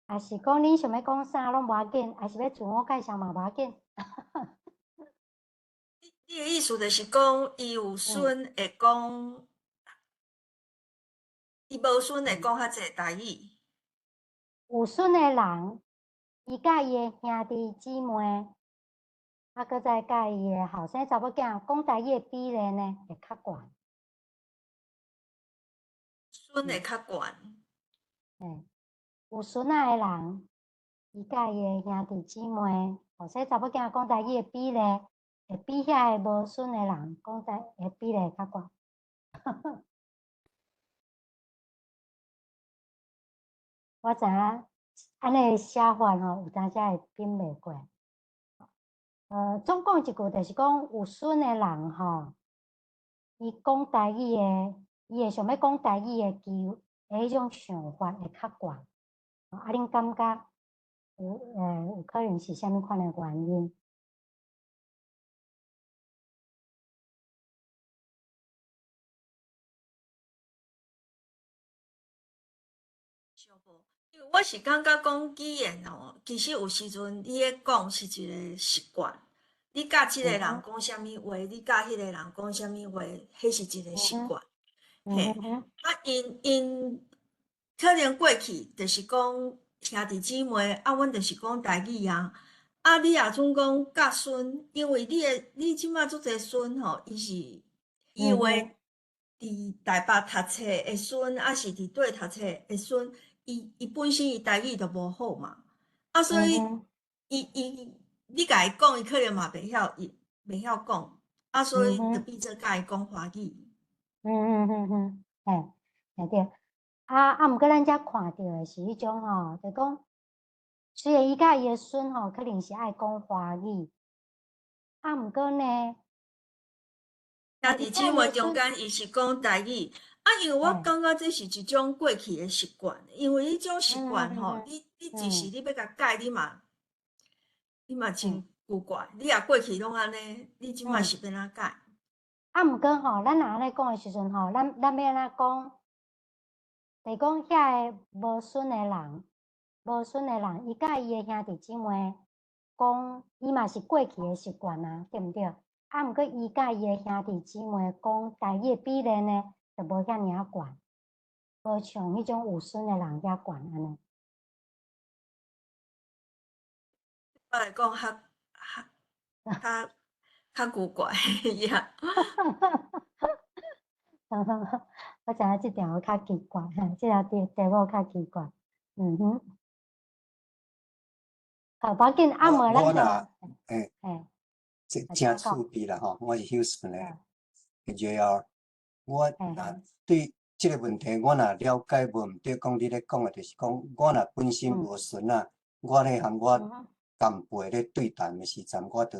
抑是講恁想欲講啥攏無要緊，抑是欲自我介紹嘛無要緊。你的意思就是講，伊有孫會講，伊無孫會講較濟台語。有孫的人，伊佮伊的兄弟姊妹，啊，閣再佮伊的後生查某囝講台語的比例呢，會較懸。孫會較懸。嘿，有孫仔的人，伊佮伊的兄弟姊妹、後生查某囝講台語的比例，會比遐个無孫的人講台語的比例較懸。我知影按呢寫法吼，有當時會變袂過。總講一句，就是講有孫的人吼，伊講台語的，伊會想欲講台語的機會，彼種想法會較懸。啊，恁感覺有可能是啥物款的原因？我是感覺講語言哦，其實有時陣你咧講是一個習慣，你佮這個人講啥物話，你佮彼個人講啥物話，彼是一個習慣。嘿，啊，𪜶可能過去就是講兄弟姊妹，啊，阮就是講台語啊。啊，你若準講教孫，因為你這馬足濟孫吼，伊是伊有的佇台北讀冊的孫，抑是佇佗讀冊的孫。伊本身伊台語就無好嘛，啊，所以伊你共伊講，伊可能嘛袂曉，伊袂曉講，啊，所以就變做共伊講華語。嘿，嘿對。啊，毋過咱遮看著的是彼種吼，就講雖然伊佮伊的孫吼，可能是愛講華語，啊，毋過呢，兄弟姊妹中間伊是講台語。啊，因為我感覺這是一種過去的習慣，因為彼種習慣吼，你一時你欲共改，你嘛真古怪。你若過去攏按呢，你這馬是欲按怎改？啊，毋過吼，咱若按呢講的時陣吼，咱欲按怎講？就是講遐个無孫的人，無孫的人，伊佮伊的兄弟姊妹講，伊嘛是過去的習慣啊，對毋對？啊，毋過伊佮伊的兄弟姊妹講台語的比例呢，就無遐爾仔懸，無像彼種有孫的人遐懸按呢。我來講較古怪呀。我知影這條較奇怪，這條題目較奇怪。嗯哼。好，無要緊，啊，無咱就，欸，這誠趣味啦吼，我是 Houston 的 JR。我若對這個問題，我若了解無毋對，講你咧講的，就是講我若本身無孫仔，我咧和我同輩咧對談的時陣，我就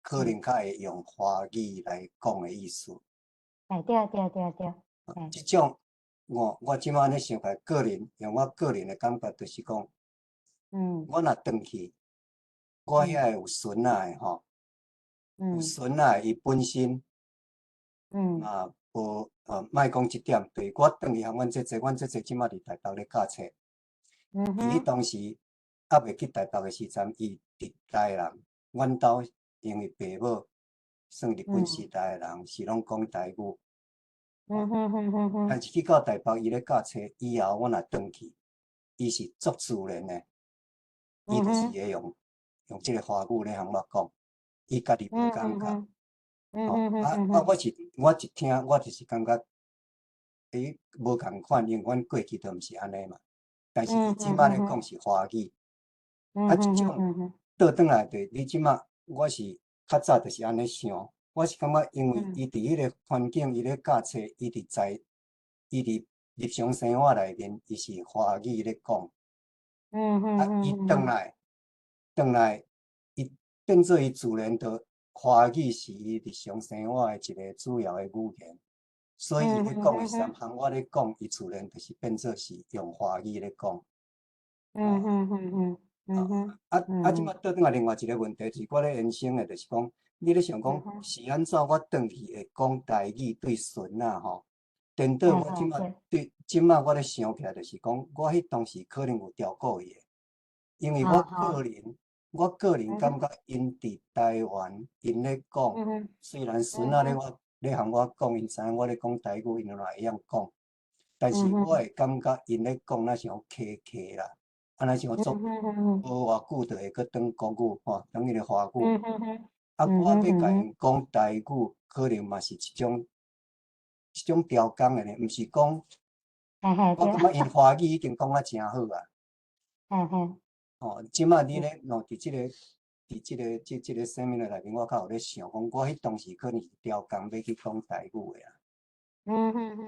可能較會用華語來講的意思。欸，對對對對。這種我這擺按呢想起來，個人用我個人的感覺，就是講，我若轉去，我遐有孫仔的吼，有孫仔的伊本身嘛無莫講這點，對，我轉去予阮姐姐，阮姐姐這馬佇台北咧教冊。伊彼當時猶未去台北的時陣，伊佇台南，阮兜因為爸母算日本時代的人，是攏講台語。但是去到台北，伊咧教冊以後，阮若轉去，伊是足自然的，伊就是會用這個華語咧向我講，伊家己無感覺。啊，我一聽，我就是感覺，欸，無仝款，因為阮過去都毋是按呢嘛。但是伊這馬咧講是華語，啊，這種倒轉來就是你這馬，我是較早就是按呢想，我是感覺因為伊佇彼個環境，伊咧教冊，伊佇在，伊佇日常生活內面，伊是華語咧講。啊，伊轉來，轉來，伊變做伊自然就華語是伊日常生活的一個主要的語言，所以伊咧講的時陣，我咧講，伊自然就是變做是用華語咧講。啊，這馬倒轉來另外一個問題，就是我咧延伸的，就是講，你咧想講是按怎我轉去會講台語對孫仔吼？顛倒我這馬對這馬我咧想起來，就是講我彼當時可能有照顧伊的，因為我個人感覺𪜶佇台灣，𪜶咧講，雖然孫仔咧我咧向我講，𪜶知影我咧講台語，𪜶嘛會曉講，但是我會感覺𪜶咧講若像客客啦，啊若像做無偌久就會閣轉國語吼，轉彼個華語。啊，我欲共𪜶講台語，可能嘛是一種調工的呢，毋是講，我感覺𪜶華語已經講啊誠好啊。哦，這馬你咧，哦，佇這個 seminar 內面，我較有咧想講，我彼當時可能是調工欲去講台語的啊。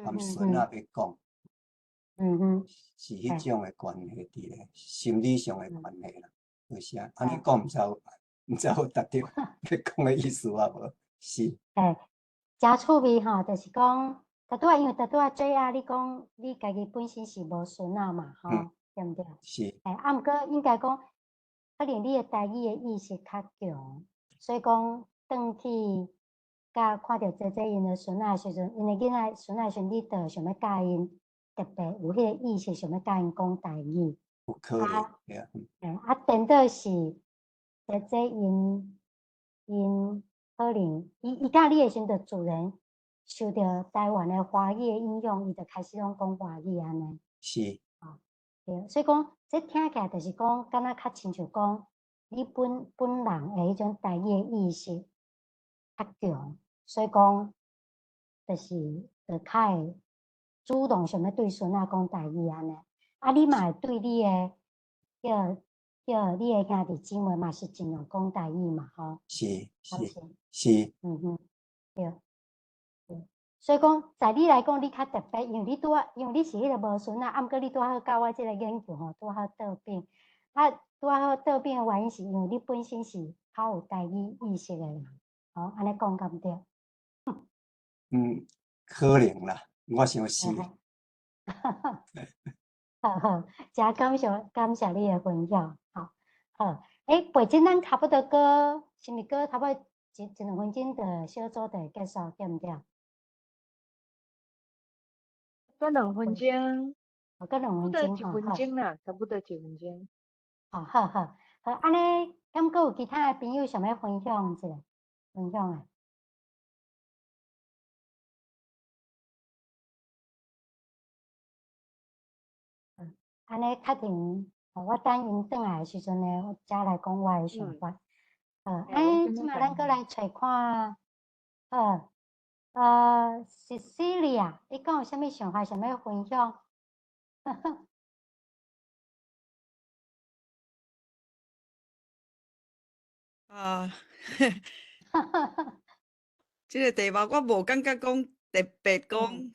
含孫仔欲講。是彼種的關係佇咧，心理上的關係啦。有時啊，按呢講毋知有達到欲講的意思啊無？是。嘿，誠趣味吼，就是講，拄拄仔因為拄拄仔 JR 你講你家己本身是無孫仔嘛，吼，對毋對？是。嘿，啊，毋過應該講，可能你的台語的意識較強，所以講轉去佮看著姐姐𪜶的孫仔的時陣，𪜶的囡仔孫仔的時陣，你就想欲教𪜶，特別有彼個意識想欲教𪜶講台語。有可能，對啊。嘿，啊，顛倒是姐姐𪜶可能伊佮你的時陣，就自然受著台灣的華語的影響，伊就開始攏講華語按呢。是。哦，對，所以講，這聽起來就是講，敢若較親像講，你本人的彼種台語的意識較強，所以講，就是就較會主動想欲對孫仔講台語按呢。啊，你嘛會對你的叫你的兄弟姊妹嘛是盡量講台語嘛，吼。是是是。嗯哼，對。對，所以講，在你來講，你較特別，因為你拄仔，因為你是彼個無孫仔，啊，毋過你拄好佮我這個研究吼，拄好倒反。啊，拄好倒反的原因是因為你本身是較有台語意識的人，吼，按呢講敢對？嗯，可能啦，我想是。好好，誠感謝感謝你的分享，好，好，欸，背景咱差不多閣，是毋是閣差不多一兩分鐘就小組就會結束，對毋對？閣兩分鐘。哦，閣兩分鐘一分鐘啦，差不多一分鐘。哦，好好，好，按呢，敢閣有其他的朋友想欲分享一下，分享的？按呢確定，我等𪜶轉來的時陣呢，我才來講我的想法。好，欸，這馬咱閣來揣看，好，Cecilia，你敢有啥物想法想欲分享？啊，這個題目我無感覺講特別講，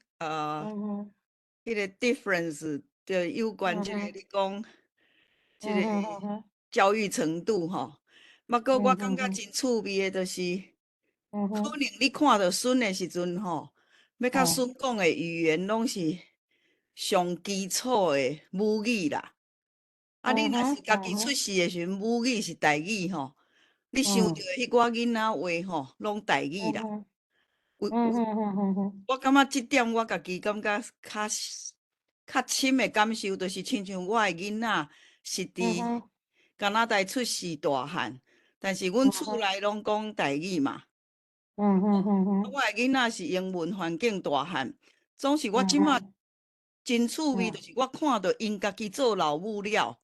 彼個 difference 就有關這個你講，這個教育程度吼。毋過我感覺真趣味的，就是可能你看著孫的時陣吼，欲佮孫講的語言攏是上基礎的母語啦。啊，你若是家己出世的时阵，母语是台语吼，你想著的彼寡囡仔话吼，攏台语啦。有有，我感覺這點我家己感覺較較深的感受，就是親像我的囡仔是佇加拿大出世大漢，但是阮厝內攏講台語嘛。我的囡仔是英文環境大漢，總是我這馬真趣味，就是我看著𪜶家己做老母了，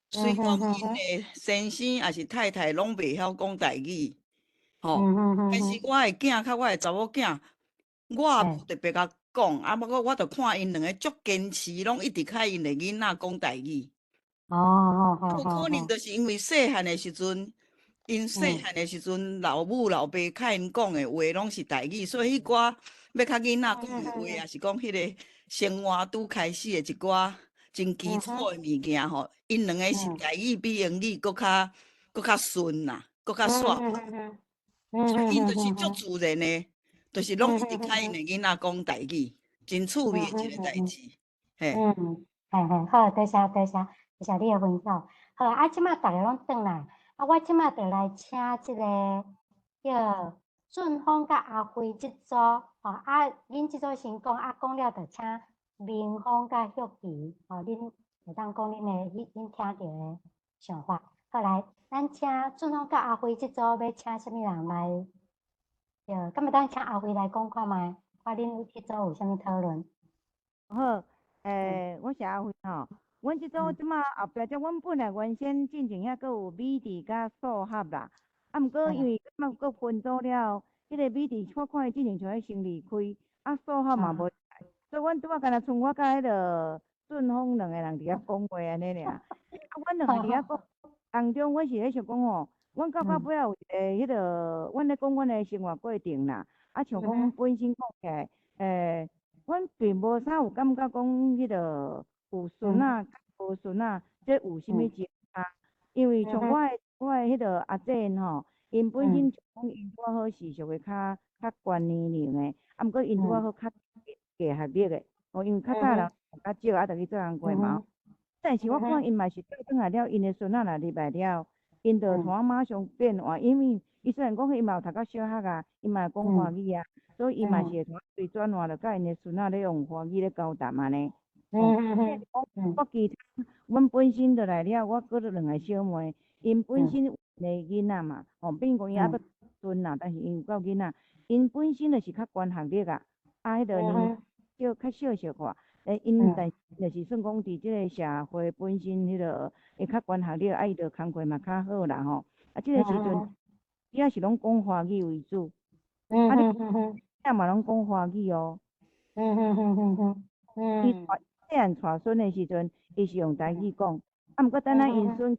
雖然𪜶的先生抑是太太攏袂曉講台語。吼，但是我的囝佮我的查某囝，我也無特別共講，啊，不過我就看𪜶兩个足堅持，攏一直共𪜶的囡仔講台語。有可能就是因為細漢的時陣，𪜶細漢的時陣，老母老爸共𪜶講的話攏是台語，所以彼寡欲共囡仔講的話，抑是講彼个生活拄開始的一寡真基礎的物件吼，𪜶兩个是台語比英語閣較閣較順啦，閣較煞。所以𪜶就是足自然的，就是攏一直共𪜶的囡仔講台語，真趣味的一个代誌。嘿。嗯，嘿嘿，好，多謝多謝，多謝你的分享。好，啊，這馬逐家攏轉來，啊，我這馬就來請這个叫俊峰佮阿輝這組，吼，啊，恁這組先講，啊，講了就請明峰佮玉琪，吼，恁會當講恁的、恁恁聽著的想法。好來，咱請俊峰佮阿輝這組欲請啥物人來？對，敢會當請阿輝來講看覓？看恁彼組有啥物討論？好，我是阿輝吼。阮這組這馬後壁這，阮本來原先進前遐閣有美智佮數學啦，啊，毋過因為這馬閣分組了，彼个美智我看伊進前像欲先離開，啊，數學嘛無來，所以阮拄仔敢若賰我佮彼个俊峰兩个人佇遐講話按呢爾。啊，阮兩个佇遐講當中，阮是咧想講吼，阮到到尾仔有一个彼个，阮咧講阮的生活過程啦，啊，像講本身講起來，阮並無啥有感覺講彼个有孫仔佮無孫仔，這有啥物差？因為像我的彼个阿姐𪜶吼，𪜶本身像講𪜶拄仔好是屬於較較懸年齡的，啊，毋過𪜶拄仔好較低學歷的，哦，因為較早人較少，啊，就去做工課嘛。但是我看𪜶嘛是倒轉來了，𪜶的孫仔若入來了，𪜶就予馬上變換，因為伊雖然講伊嘛有讀到小學啊，伊嘛會講華語啊，所以伊嘛是會隨轉換，就佮𪜶的孫仔咧用華語咧交談按呢。我其他，阮本身就來了，我閣兩个小妹，𪜶本身有的囡仔嘛，吼，變講伊猶閣孫啦，但是𪜶有夠囡仔，𪜶本身就是較懸學歷啊，啊，彼个年少較少小可，𪜶但就是算講佇這个社會本身彼个會較懸學歷，啊，伊就工課嘛較好啦吼，啊，這个時陣主要是攏講華語為主，啊，你嘛攏講華語哦。伊細漢帶孫的時陣，伊是用台語講，啊，毋過等仔𪜶孫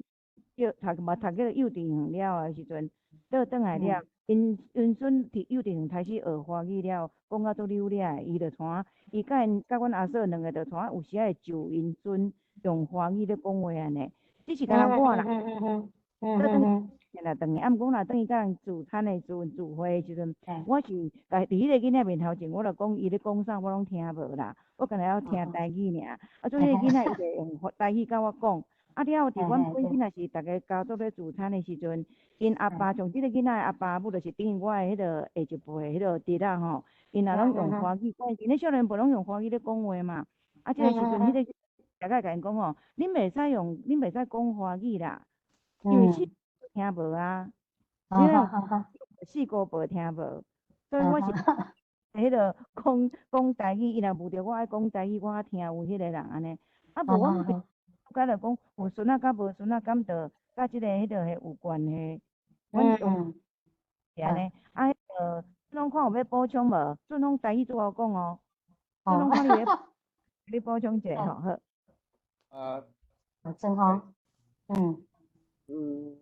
叫讀嘛讀叫幼稚園了的時陣，倒轉來了，𪜶𪜶孫佇幼稚園開始學華語了，講甲足溜掠的，伊就帶伊佮𪜶佮阮阿嫂兩个就帶有時仔會就𪜶孫用華語咧講話按呢，只是敢若我啦，倒轉來轉去，啊，毋過若轉去佮人聚餐的時陣、聚會的時陣，我是佇彼个囡仔面頭前，我就講伊咧講啥，我攏聽無啦，我干焦曉聽台語爾。啊，所以彼个囡仔伊就用台語佮我講。啊了後，佇阮本身若是逐个家族咧聚餐的時陣，𪜶阿爸像這个囡仔的阿爸母，就是等於我的彼个下一輩彼个侄仔吼，𪜶若攏用華語講，𪜶咧少年輩攏用華語咧講話嘛。啊，這个時陣，彼个大概共𪜶講吼，恁袂使用，恁袂使講華語啦，因為四聽無啊，你若四姑婆聽無，所以我是彼个講講台語，伊若問著我愛講台語，我聽有彼个人按呢。啊，無阮敢若講有孫仔佮無孫仔，敢就佮這个彼个有關係。阮用是按呢，啊，彼个俊峰看有欲補充無？俊峰台語拄好講哦，俊峰看你咧，你補充一下吼，好。啊。俊峰，嗯。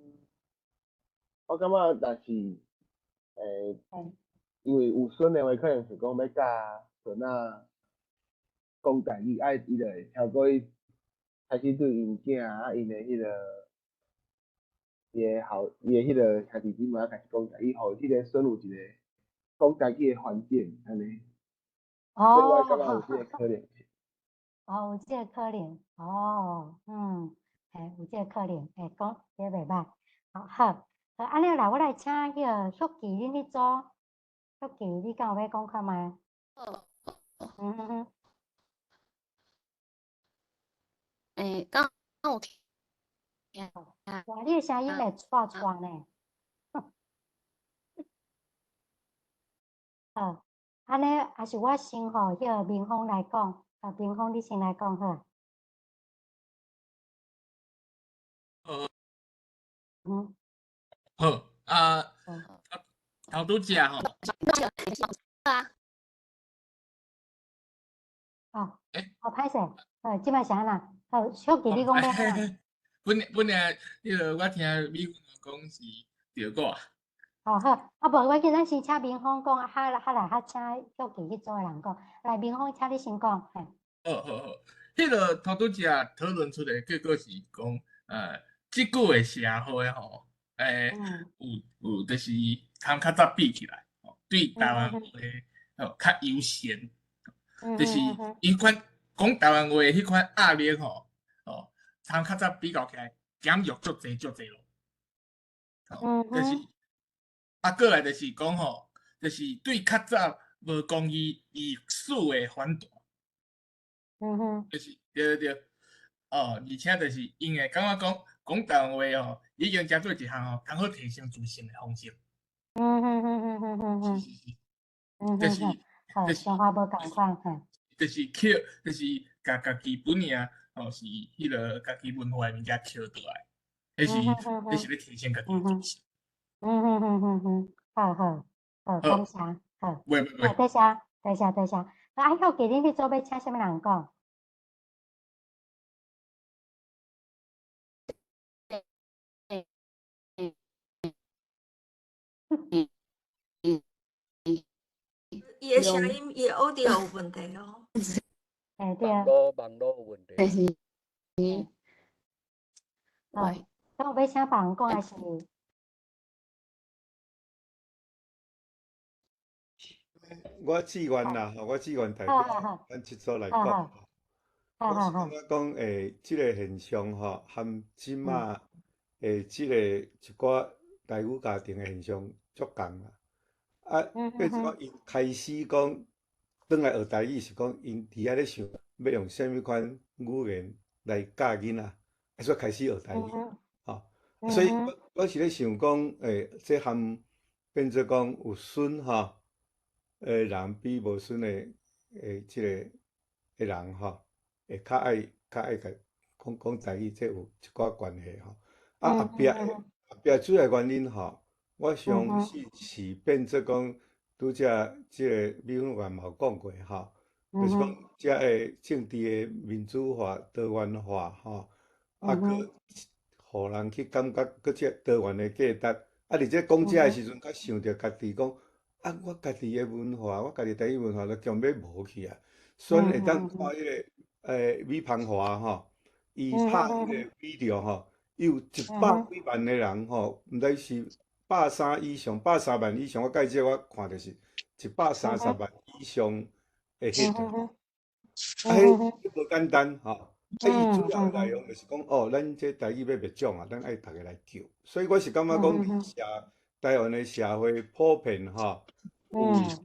我感覺若是，因為有孫的話，可能是講欲教孫仔講台語，啊，伊就會透過伊開始對𪜶囝啊，𪜶的彼個，伊的後，伊的彼個兄弟姊妹開始講台語，予彼個孫有一個講台語的環境，按呢。所以我感覺有這個可能性。哦，有這個可能，哦，嗯，嘿，有這個可能，會講這袂歹。好，好，好，按呢來，我來請彼個旭琪，恁彼組，旭琪，你敢有欲講看覓？嗯哼哼。欸，敢有聽？哇，你的聲音會掣掣呢？好，按呢，抑是我先予彼個明峰來講，啊，明峰你先來講好。好。好，啊，頭拄則吼。啊。哦。欸。哦，歹勢，好，這擺是按怎？好，小弟你講欲按怎？本來，彼個我聽美芬講是著我。哦好，啊無我叫咱先請明峰講，啊較來較請小弟彼組的人講。來，明峰，請你先講，嘿。好好好，彼個頭拄則討論出來結果是講，這久的社會吼，有就是通較早比起來，對台灣話吼較優先，就是彼款講台灣話彼款壓力吼，哦，通較早比較起來減弱足濟足濟咯。就是啊，過來就是講吼，就是對較早無公義歷史的反彈。就是對對對，哦，而且就是因為感覺講講台灣話吼，已經成做一項吼，通好提升自信的方式。是是是，就是就是想法無仝款，嘿。就是捡，就是共家己本爾吼是彼个家己文化的物件捡倒來，彼是欲提升家己的自信。好好好，感謝，好。袂袂袂。多謝多謝多謝。啊，曉記恁彼組欲請啥物人講？伊的聲音，伊的 audio 有問題哦。欸，對啊。網路網路有問題。但是，喂，敢有欲請別人講，抑是？我志願啦，我志願代表咱這組來講。我是感覺講，這個現象吼，和這馬這個一寡台語家庭的現象足仝啦。啊，變做講𪜶開始講，轉來學台語是講，𪜶佇遐咧想欲用啥物款語言來教囡仔，所以開始學台語，吼。所以我我是咧想講，這和變做講有孫吼的人比無孫的這個的人吼，會較愛較愛共講講台語，這有一寡關係吼。啊，後壁後壁主要原因吼，我相信是變做講，拄則這個美芬員嘛有講過吼，就是講遮个政治的民主化、多元化吼，啊，閣予人去感覺閣這多元的價值。啊，而且講這的時陣，較想著家己講，啊，我家己的文化，我家己台語文化都強欲無去啊。所以會當看彼個米芳華吼，伊拍彼個 video 吼，伊有一百幾萬的人吼，毋知是130以上，130萬以上，我計這我看著是130萬以上的彼個，啊，彼無簡單吼。啊，伊主要內容就是講，哦，咱這台語欲滅種啊，咱愛逐家來救。所以我是感覺講，社台灣的社會普遍吼，有這個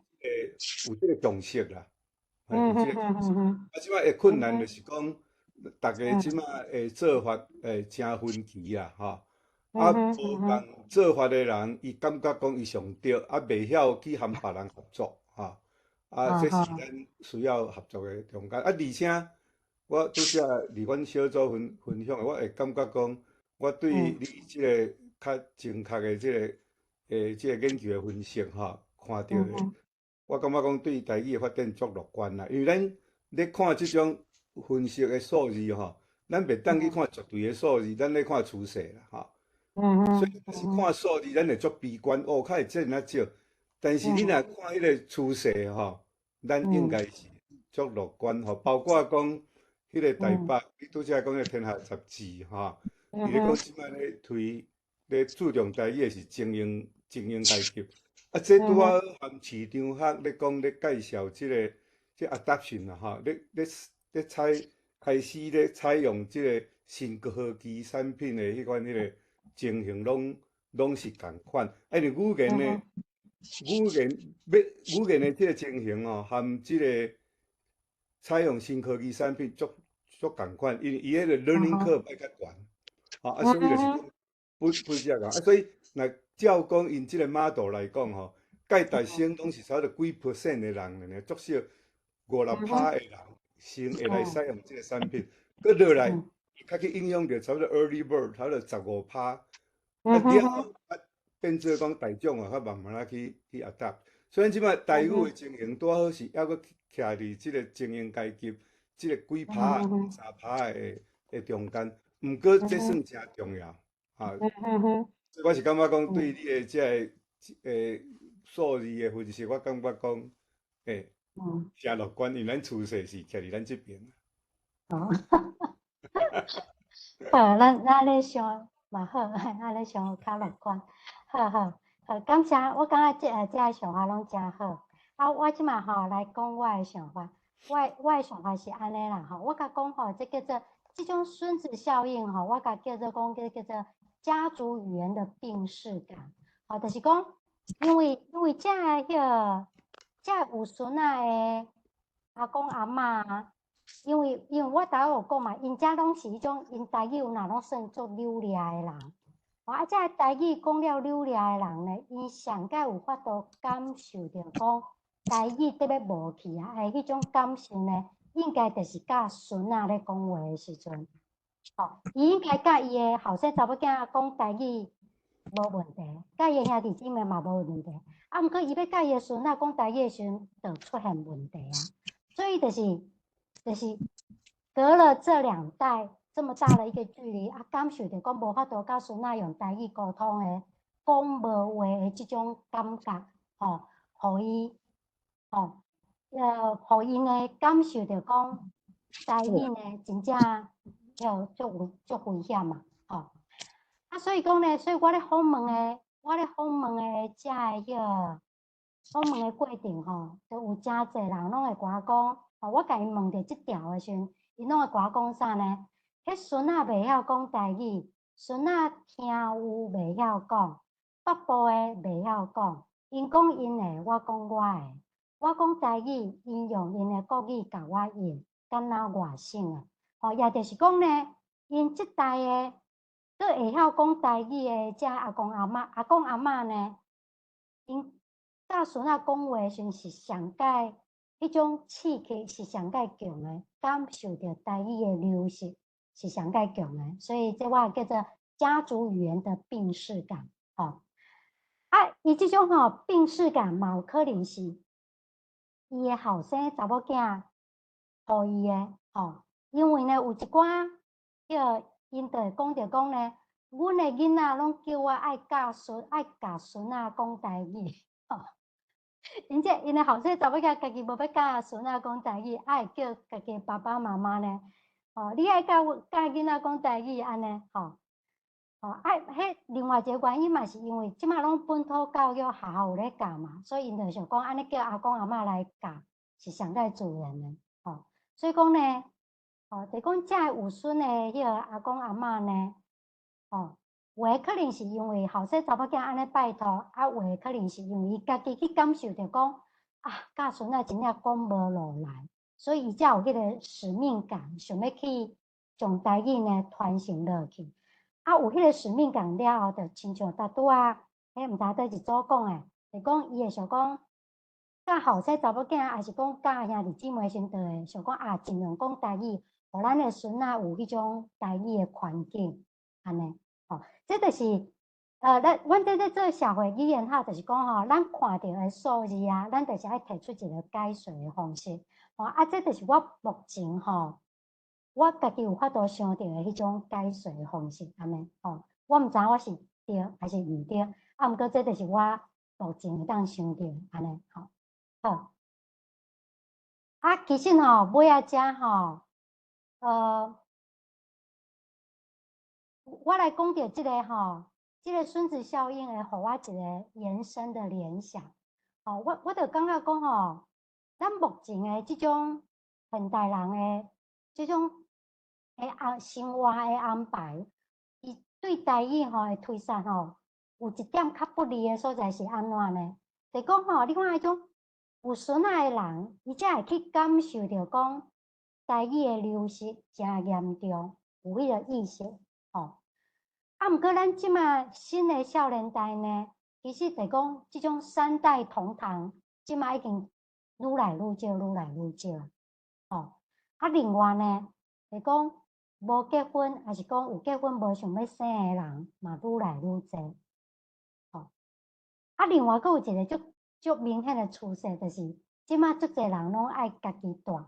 有這個共識啦，有這個共識。啊，這擺的困難就是講，逐家這擺的做法會誠分歧啦，吼。啊，無仝做法的人，伊感覺講伊上對，啊，袂曉去和別人合作，吼。啊，這是咱需要合作的中間。啊，而且我拄則佇阮小組分分享的，我會感覺講，我對你這個較正確的這個這個研究的分析，吼，看著的，我感覺講對台語的發展足樂觀啦。因為咱咧看這種分析的數字，吼，咱袂當去看絕對的數字，咱咧看趨勢啦，吼。所以若是看數字，咱會足悲觀，哦，較會這爾仔少。但是你若看彼個趨勢，吼，咱應該是足樂觀，吼。包括講彼個台北，你拄則講彼個天下雜誌，吼，伊咧講這擺咧推咧注重台語的是精英精英階級。啊，這拄仔含市場學咧講咧介紹這個這 adoption 啦，吼，咧咧咧採開始咧採用這個新科技产品的彼款彼个情形，拢是仝款。啊，因为语言的这个情形吼，含这个采用新科技产品足足仝款，因为伊彼个 learning curve 爱较悬，吼啊，所以就是讲不不只啊，所以若照讲𪜶这个 model 来讲吼，盖大省拢是差不多几 percent 的人尔，足少五六趴的人先会来使用这个产品，阁落来较去影响著差不多 early bird，差不多15趴，啊了后啊变做讲大众啊，較慢慢仔去 adapt。所以這擺台語的情形拄好是猶閣徛佇這個精英階級，這個幾趴、3趴的中間。毋過這算誠重要，哈。所以我是感覺講對你的這个數字的分析，我感覺講，誠樂觀，因為咱趨勢是徛佇咱這邊。哦，好，咱按呢想嘛好，按呢想較樂觀。好好好，感謝，我感覺這个想法攏誠好。啊，我這擺吼來講我的想法，我的想法是按呢啦吼，我共講吼，這叫做這種孫子效應吼，我共叫做講叫做家族語言的病識感。吼，就是講，因為這个彼個這個有孫仔的阿公阿嬤，因為我頭有講嘛，𪜶遮攏是彼種，𪜶台語有若攏算足流利的人。啊，這个台語講了流利的人呢，𪜶上蓋有法度感受著講台語得欲無去啊，的彼種感受呢，應該就是佮孫仔咧講話的時陣，吼，伊應該佮伊的後生查某囝講台語無問題，佮伊的兄弟姊妹嘛無問題。啊，毋過伊欲佮伊的孫仔講台語的時陣，就出現問題啊。所以就是隔了這兩代這麼大的一個距離，啊，感受著講無法度佮孫仔用台語溝通的，講無話的這種感覺，吼，予伊，吼，予𪜶呢感受著講台語呢真正有足有足危險嘛，吼。啊，所以講呢，所以我咧訪問的遮个彼個訪問的過程吼，就有誠濟人攏會共我講，吼，我共𪜶問著這條的時陣，𪜶攏會共我講啥呢？彼孫仔袂曉講台語，孫仔聽有袂曉講，北部的袂曉講，𪜶講𪜶的，我講我的。我講台語，𪜶用𪜶的國語共我應，敢若外省的。吼，也就是講呢，𪜶這代的，閣會曉講台語的遮阿公阿嬤，阿公阿嬤呢，𪜶佮孫仔講話的時陣是上蓋彼種刺激是上蓋強的，感受著台語的流失是上蓋強的，所以這我叫做家族語言的病識感，吼。啊，伊這種吼病識感嘛有可能是伊的後生查某囝予伊的，吼，因為呢有一寡彼個𪜶就會講著講呢，阮的囡仔攏叫我愛教孫愛共孫仔講台語，吼。𪜶的後生查某囝家己無欲教孫仔講台語，愛叫家己爸爸媽媽呢，吼，你愛教教囡仔講台語按呢，吼。吼，啊，彼另外一個原因嘛是因為這擺攏本土教育學校有咧教嘛，所以𪜶就想講按呢叫阿公阿嬤來教是上蓋自然的，吼。所以講呢，吼，就講遮个有孫的彼個阿公阿嬤呢，吼，有的可能是因為後生查某囝按呢拜託，啊，有的可能是因為伊家己去感受著講，啊，佮孫仔真正講無落來，所以伊才有彼個使命感，想欲去將台語呢傳承落去。啊，有彼個使命感了後，就親像拄拄仔，彼毋知佗一組講的，就講伊會想講，佮後生查某囝，抑是講佮兄弟姊妹時陣，就會想講啊，盡量講台語，予咱的孫仔有彼種台語的環境，按呢，吼，這就是，阮佇咧做社會語言學，就是講吼，咱看著的數字啊，咱就是愛提出一個解說的方式，吼，啊，這就是我目前吼，我家己有法度想著的彼種解說的方式，按呢，吼，我毋知我是對還是毋對，啊，毋過這就是我目前會當想著按呢，吼，好。啊，其實吼，尾仔遮吼，我來講著這個吼，這個孫子效應會予我一個延伸的聯想。吼，我就感覺講吼，咱目前的這種現代人的這種的安生活的安排，伊對台語吼的推捒吼，有一點較不利的所在是按怎呢？就講吼，你看彼種有孫仔的人，伊才會去感受著講台語的流失誠嚴重，有彼個意識吼。啊，毋過咱這馬新的少年代呢，其實就講這種三代同堂，這馬已經愈來愈少，愈來愈少吼。啊，另外呢，就講無結婚，抑是講有結婚無想欲生的人，嘛愈來愈濟吼。啊，另外閣有一個足足明顯的趨勢，就是這馬足濟人攏愛家己蹛，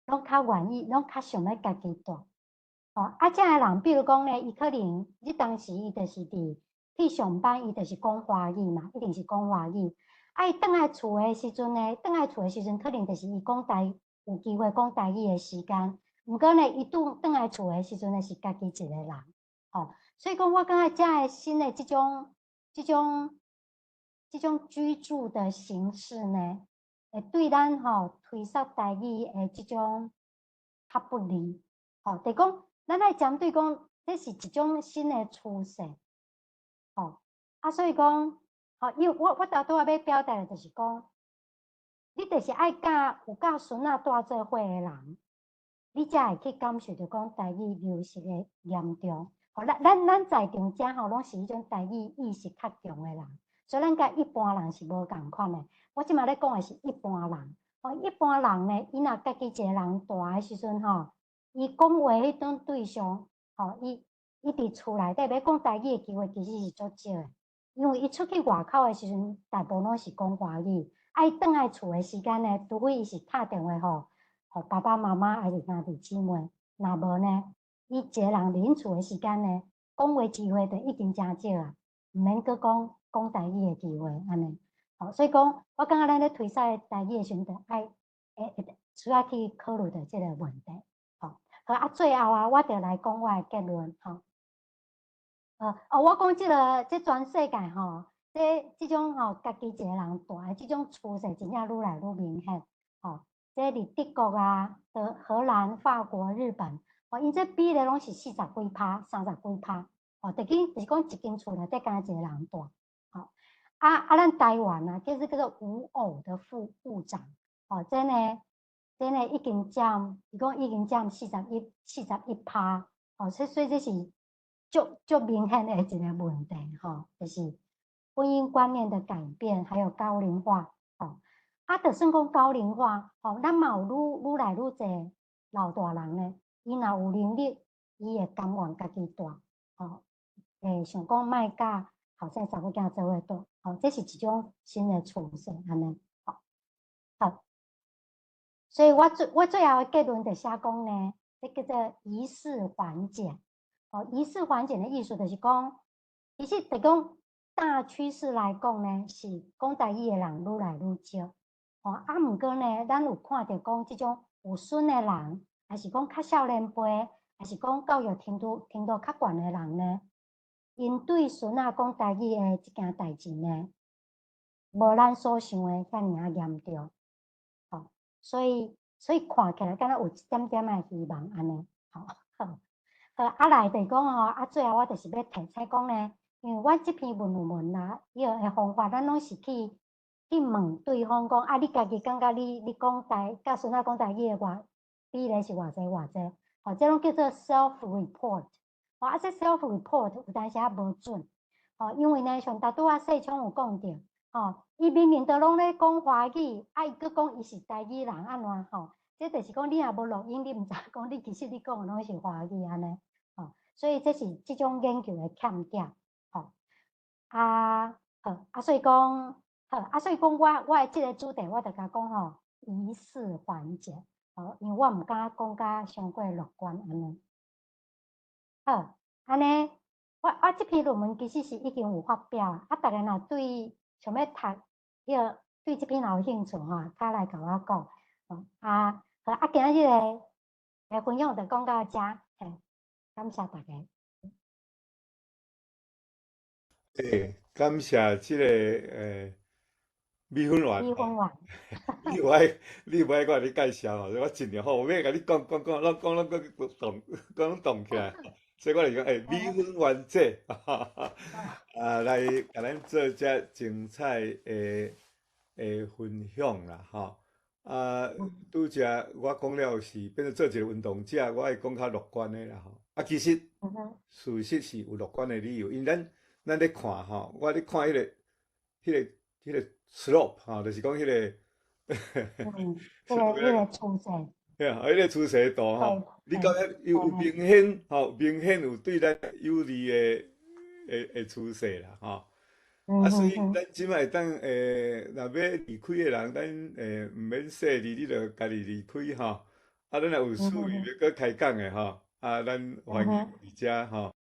攏較願意，攏較想欲家己蹛。吼，啊，這的人，比如講呢，伊可能你當時伊就是佇去上班，伊就是講華語嘛，一定是講華語。啊，伊轉來厝的時陣呢，轉來厝的時陣，可能就是伊講台有機會講台語的時間。毋過呢，伊轉轉來厝的時陣呢，是家己一個人。吼，所以講，我感覺這的新的這種居住的形式呢，會對咱吼推捒台語的這種較不利。吼，就講咱愛針對講，這是一種新的趨勢。吼，啊，所以講，吼，因為我頭拄仔欲表達的就是講，你就是愛佮有佮孫仔蹛做伙的人，你才會去感受著講台語流失的嚴重。吼，咱在場遮吼，攏是彼種台語意識較強的人，所以咱佮一般人是無仝款的。我這馬咧講的是一般人，吼，一般人呢，伊若家己一個人蹛的時陣吼，伊講話彼種對象，吼，伊佇厝內底欲講台語的機會其實是足少的，因為伊出去外口的時陣，大部分攏是講華語。啊，伊轉來厝的時間呢，除非伊是敲電話予爸爸媽媽，抑是兄弟姊妹，若無呢，伊一個人佇𪜶厝的時間呢，講話機會就已經誠少啊，毋免閣講講台語的機會按呢。吼，所以講，我感覺咱咧推捒台語的時陣，著愛會需要去考慮著這個問題。吼，好啊，最後啊，我著來講我的結論吼。哦，我講這個這全世界吼，這種吼家己一個人蹛的這種趨勢，真正愈來愈明顯。吼，這佇德國啊、荷蘭、法國、日本，吼，𪜶這比例攏是四十幾趴、三十幾趴。吼，就是講一間厝內底敢若一個人蹛。吼，啊，咱台灣啊，就是叫做無偶的父長。吼，這呢已經佔，伊講已經佔41%。吼，所以這是足足明顯的一個問題，吼，就是婚姻觀念的改變，還有高齡化，吼，啊，就算講高齡化，吼，咱嘛有愈來愈濟老大人呢，伊若有能力，伊會甘願家己蹛，吼，會想講莫佮後生查某囝做伙蹛，吼，這是一種新的趨勢，按呢，吼，好，所以我最後的結論就寫講呢，這叫做移事緩解。哦，移事緩解的意思就是講，其實就講大趨勢來講呢，是講台語的人愈來愈少。哦，啊，毋過呢，咱有看著講這種有孫的人，抑是講較少年輩，抑是講教育程度較懸的人呢，𪜶對孫仔講台語的這件代誌呢，無咱所想的遐爾仔嚴重。吼，所以看起來敢若有一點點的希望按呢。吼，好。好，啊來就是講吼，啊最後我就是欲提醒講呢，因為阮這篇論文啊，伊個方法，咱攏是去問對方講，啊，你家己感覺你講台，佮孫仔講台語的偌比例是偌濟偌濟，吼，這攏叫做 self report，吼，啊，這 self report 有當時仔無準，吼，因為呢，像頭拄仔世聰有講著，吼，伊明明都攏咧講華語，啊，伊閣講伊是台語人按怎吼？這就是講你若無錄音，你毋知講你其實你講的攏是華語按呢，吼，所以這是這種研究的欠點，吼，啊，好，啊，所以講，好，啊，所以講我的這個主題，我就共講吼，移事緩解，吼，因為我毋敢講甲傷過樂觀按呢。好，按呢，我這篇論文其實是已經有發表，啊，逐家若對想欲讀，彼個對這篇若有興趣吼，較來共我講，吼，啊，好，啊，今仔日的分享就講到遮，嘿，感謝大家。欸，感謝這個米粉丸。米粉丸。你無愛，你無愛我共你介紹吼，我盡量吼，我欲共你講講講，攏講攏講動，講動起來，所以我就講，欸，米粉丸姐，啊，來共咱做遮精彩的的分享啦，吼。啊，拄才我講了是變做做一個運動者，我愛講較樂觀的啦吼。啊，其實事實是有樂觀的理由，因為咱咱咧看吼，我咧看彼個、彼個、彼個 slope 吼，就是講彼個，彼個彼個趨勢。對啊，彼個趨勢圖吼，你感覺有明顯吼，明顯有對咱有利的的的趨勢啦吼。啊，所以咱這擺會當若欲離開的人，咱毋免說你，你就家己離開吼。啊，咱若有趣味欲閣開講的吼，啊，咱歡迎佇遮吼。